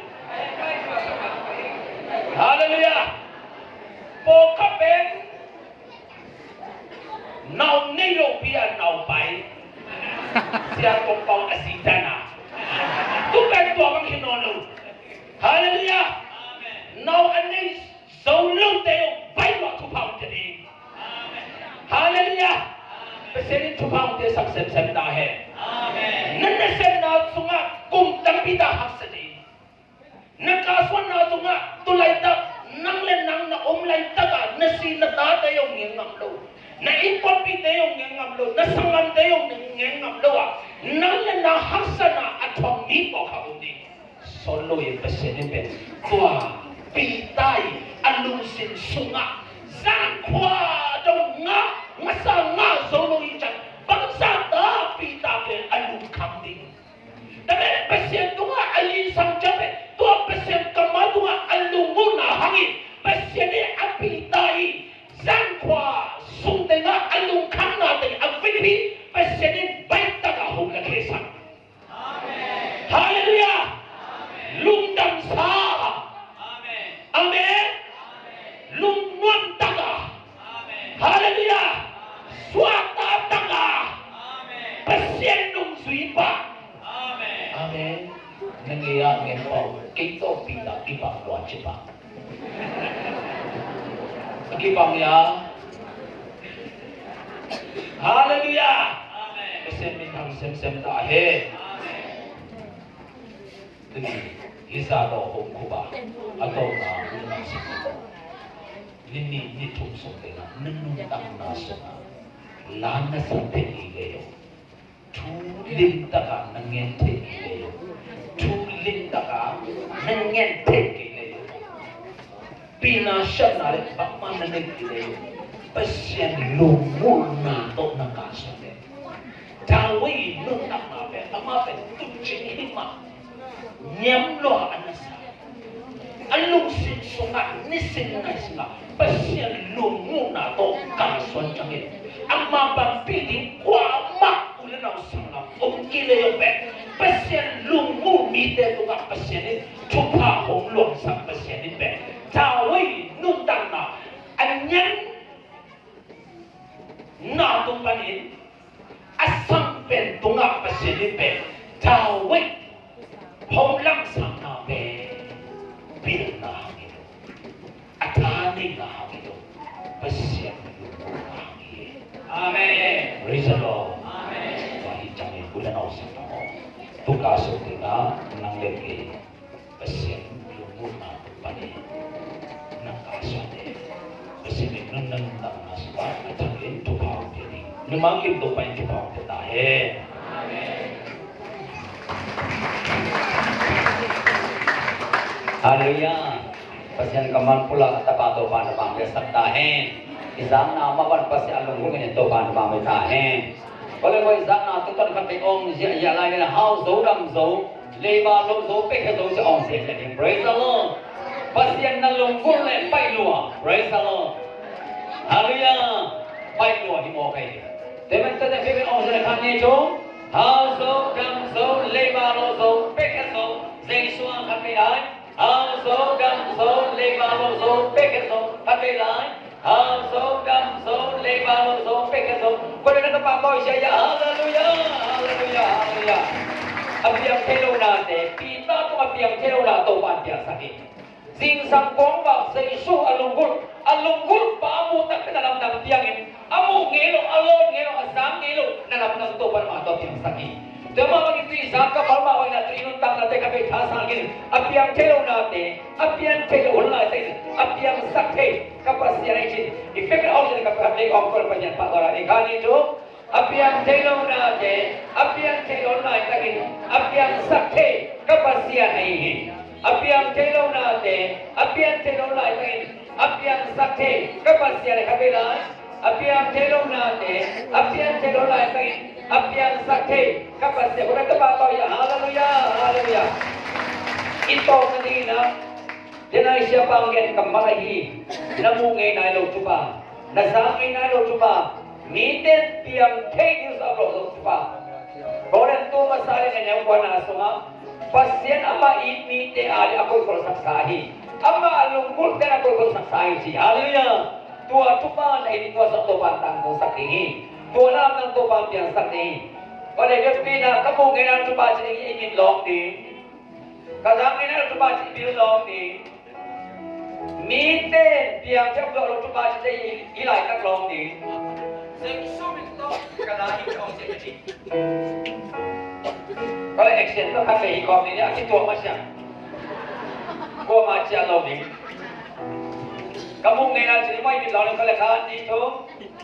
Halleluiah. Pawlkhat pen nau nei lo pi a nau pai. Sia kong pau a si dana. Tu pen tua bang hi nawn lo. Halleluiah. Nau a nei zo lote uh baih lua thupha hong pia ding. Halleluiah. Pasian in thupha hong pia sak semsem ta hen. Na nasepna sungah kum tampi ta haksa ding. Na kasuanna sungah tu laitak nang le nang na om laitak ah na si na tate hong ngen ngam lo, na innkuanpihte hong ngen ngam lo, na sanggamte hong ngen ngam lo ah nang le nang haksatna a thuak mi pawlkhat om ding. Sawn lo in Pasian in pen tua Peter i a lungsim sungah zan khua dong ngah, ngasa ngah zo lo i can bangzah ta Peter pen a lungkham ding. Tua pen Pasian tungah a linsang ciang pen tua Pasian kammal tungah a lungmuhna hangin Pasian in a Peter i zan khua sung tengah a lungkhamna teng a vekpi Pasian in baihtak a hong lakhia sak. Halleluiah. Lungdamsa. Amen. Lungnuam taka. Halleluiah. Suahtak taka. Pasian nungzui pa. Amen. Na ngei a ngen pau kei tawh Peter kibang lua ci pa. Kibang ia. Halleluiah. Pasian minthang semsem ta hen. Tuni hih zah tawh hong khup a, a tawpna nuntak sak ni nih ni thum sung tengah na nuntakna sungah la na sak thei kei leh uh, thu limtakah na ngen thei kei leh uh, thu limtakah na ngen thei kei leh uh, pina siatna le bangmah na nei kei leh uh, Pasian lungmuhna tawh na kalsuan leh David nuntakna pen amah pen tuncing hi mah. Niam lua a na sa. A lungsim sungah nisim nai sungah Pasian lungmuhna tawh kalsuan ciangin ama pampi ding kuamah u le nau sanggam om kei leh uh pen Pasian lungmuh mite tungah Pasian in thupha hong luangsak Pasian in pen David nuntakna a niam na tung panin a sang pen tungah Pasian in pen David hong lamsakna pen pilna hang hi lo, a tha neihna hang hi lo, Pasian lungmuhna hang hi. Amen. Praise the Lord. Amen. Tua hi ciangin u le nau sanggam aw, tua Ka sung ding ah nang le kei Pasian lunggulhna tung pan in na ka suan e. Pasian in nuntakna sungah a thakin thupha hong pia ding, nungak kim Topa in thupha hong pia ta hen. Halleluiah. Pasian kammal pulak a tapa Topa na bang piasak ta hen. I zakna mah bang Pasian a lunggulh ngen Topa na bang pia ta hen. Kole koi zakna tutan khat pe ong ziahziah lai nena hau zo dam zo, leiba lo zo, pekhe zo ci ong ziahziah ding. Praise the Lord. Pasian na lunggulh le paih lua. Praise the Lord. Halleluiah. Paih lua hi mawk ahi. Temen tete pipen ong ziahziah khat ni tung. Hau zo dam zo, leiba lo zo, pekhe zo, Jesu a khat pe lai. Hau zo dam zo, leiba lo zo, pekhe zo, khat pe lai. Hau zo dam zo, leiba lo zo, pekhe zo. Koi le na ka pa koi sia ya. Halleluiah, halleluiah, halleluiah. A piang thei lo nate, Peter tungah a piang thei lo na Topa in piangsak hi. Zingsang kong bang Jesu a lunggulh, a lunggulh pa a muh tak pen a lamdang piangin, a muh ngei lo, a lawn ngei lo, a zang ngei lo na lamdang Topa in amah tawh piangsak hi. Tua mah bangin tui zak ka pal mah bangin a tui nuntaknate khat vei thasak in, a piang thei lo nate, a piang thei lo hun laitakin a piangsak thei ka Pasian ahi cin. I fek in a ong cin ka Pasian, lei ong kol Pasian pah kol a, i kha ni tu. A piang thei lo nate a piang thei lo laitakin a piangsak thei ka Pasian ahi hi. A piang thei lo nate a piang thei lo laitakin a piangsak thei ka Pasian ahi kha vei lai. A piang thei lo nate a piang thei lo laitakin a piangsak thei ka Pasian. Kua na tapa tawh ia, halleluiah, halleluiah. I tawpna dingin ah, denai siapa ngen kammal ahi. Na muh ngei nai lo tupa, na zang ngei nai lo tupa, mite piang thei ding zong a lo lo tupa. Korin tu masa le neu kuana sungah Pasian amah in mite a le a koikol saksa hi. Amah a lunggulhte a koikol saksa hi ci. Halleluiah. Tua tupa na in tua zong Topa in tangtung sak ding hi. Tua lam nang Topa in piangsak ding hi. Kole biakpi na ka muh ngei nai lo tupa ci ding hi, i min lawng ding. Ka zang ngei nai lo tupa ci i bil lawng ding. Mite piang thei lo tupa ci te i laitak lawng ding. Jesu min tawh ka na hi kong ci hi. Kole action tawh khat vei hi kong ni a kituak masiang. Kuamah ciah lo ding. Ka muh ngei nai lo ci ding maw, i min lawng ding. Kole khat ni thum.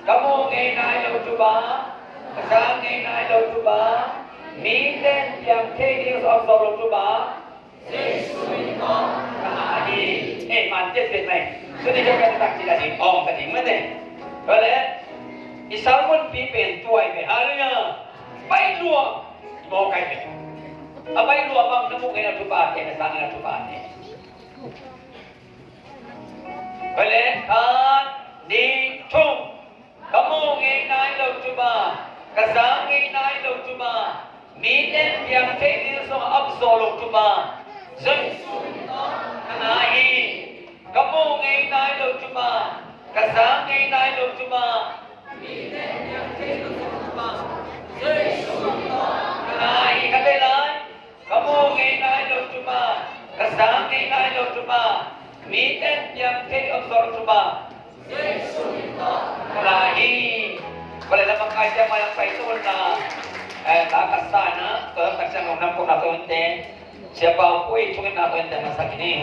Ka muh ngei nai lo tupa, ka zang ngei nai lo tupa, mite piang thei ding zong a lo tupa. Jesu min tawh ka na hi. Eh, man tiat pen mai. Tuni ka pian tak ci ka ding, ong ka ding mate. Kole i sermon pi pen tua hi ve. Halleluiah. Paih lua. Mawk ahi ve. A paih lua bang na muh ngei na tupa te, na zang ngei na tupa te. Kole khat ni thum. Ka muh ngei nai lo tupa, ka zang ngei nai lo tupa, mite piang thei ding zong a om zaw lo tupa, Jesu min tawh ka na hi. Ka muh ngei nai lo tupa, ka zang ngei nai lo tupa, mite piang thei ding zong a om zaw lo tupa, Jesu min tawh ka na hi. Khat vei lai. Ka muh ngei nai lo tupa, ka zang ngei nai lo tupa, mite piang thei om zaw lo tupa, Jesu min tawh ka na hi. Kole na makaite mai ang pai tu na. Eh, ta ka sa na, to ta siang na ko na to te. Siapa pui chung na to te masak ini.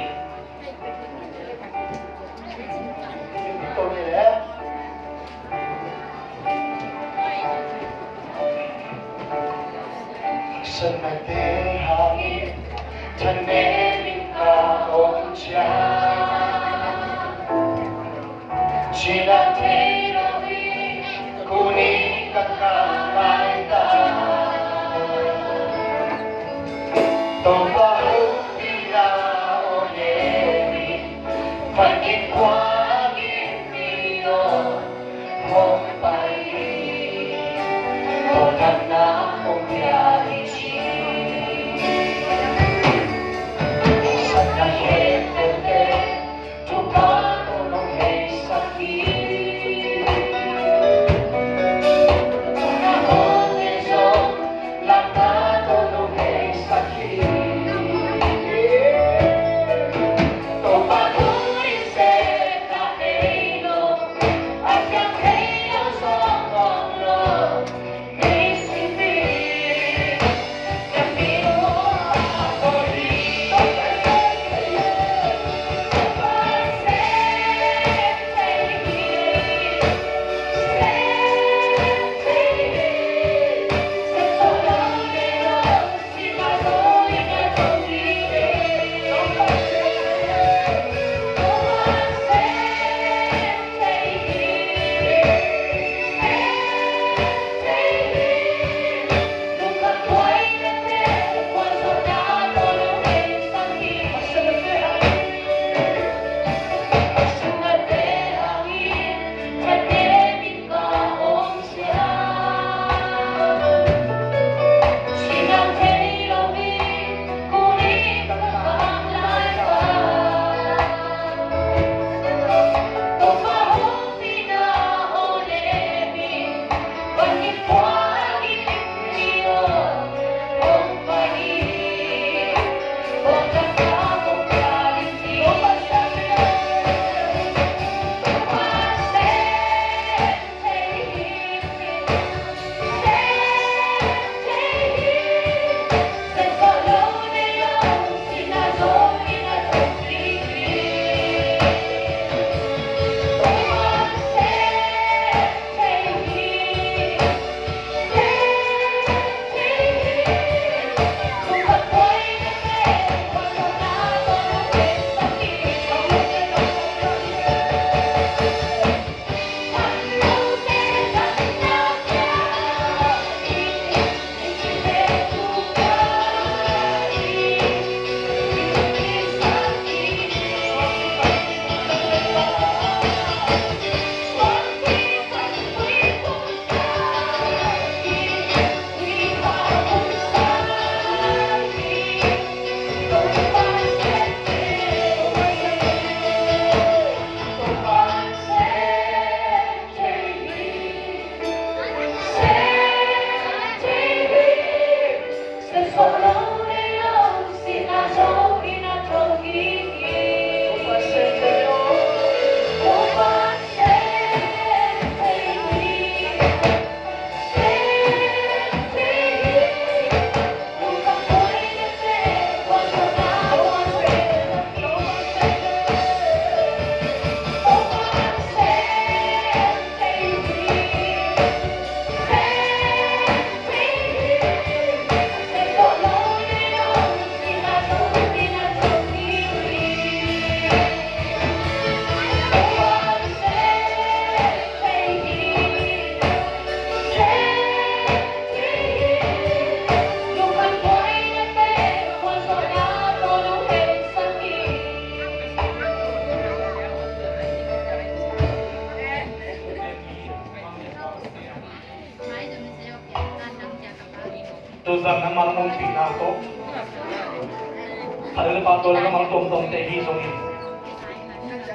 Khat le pa tua le ka mal tuamtuamte hi zongin,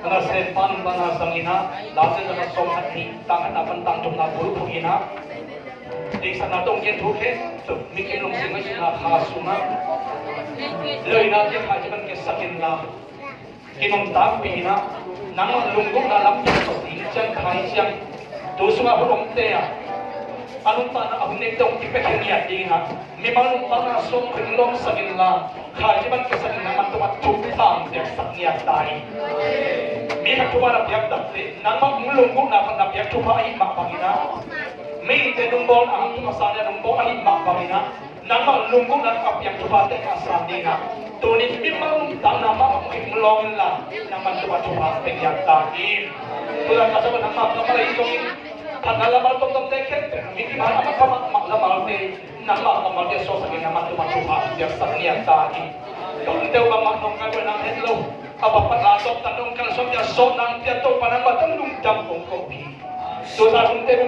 a nasem pan pan a sangin ah, Late zang a sawm khat nih, tang khatna pan tang thumna bulphuh in ah, deihsakna tawh gen thu khempeuh, mikim lungsim ngaihsutna kha sungah, loina te kha ci pan kiasak inla, kinuntakpih in ah, nangmah lunggulhna lam tawh ding ciang khai ciang, tu sungah hun omte ah a nuntakna a hun neite hong kipiakhia ngiat ding in ah, mimal nuntakna sung khuing lawmsak inla, khai ci pan kiasak in nangmah tungah thupha piaksak ngiat ta in. Mi khat thupha na piak tak leh nangmah hong lunggulhna pan na piak thupha ahih mah bangin ah, mite nung bawl a hang thupha sa le nung bawl ahih mah bangin ah, nangmah lunggulhna a piak thuphate a sang ding ah, tuni mimal nuntakna mah hong khing lawm inla, nangmah tungah thupha pia ngiat ta in. Tua ka sa nangmah kammal ahi zongin, phatna lamal tomtomte khempeuh, mikim a mah kammal, mah lamalte, nangmah kammalte suaksak in nangmah tungah thupha piaksak ngiat ta in. Ka hun teu bangmah nong kai nang het lo, a bang pan la sawm tan nong kai sawm ya sawm nang pia Topa nangmah tungah lungdam kong ko hi. Tua zah hun teu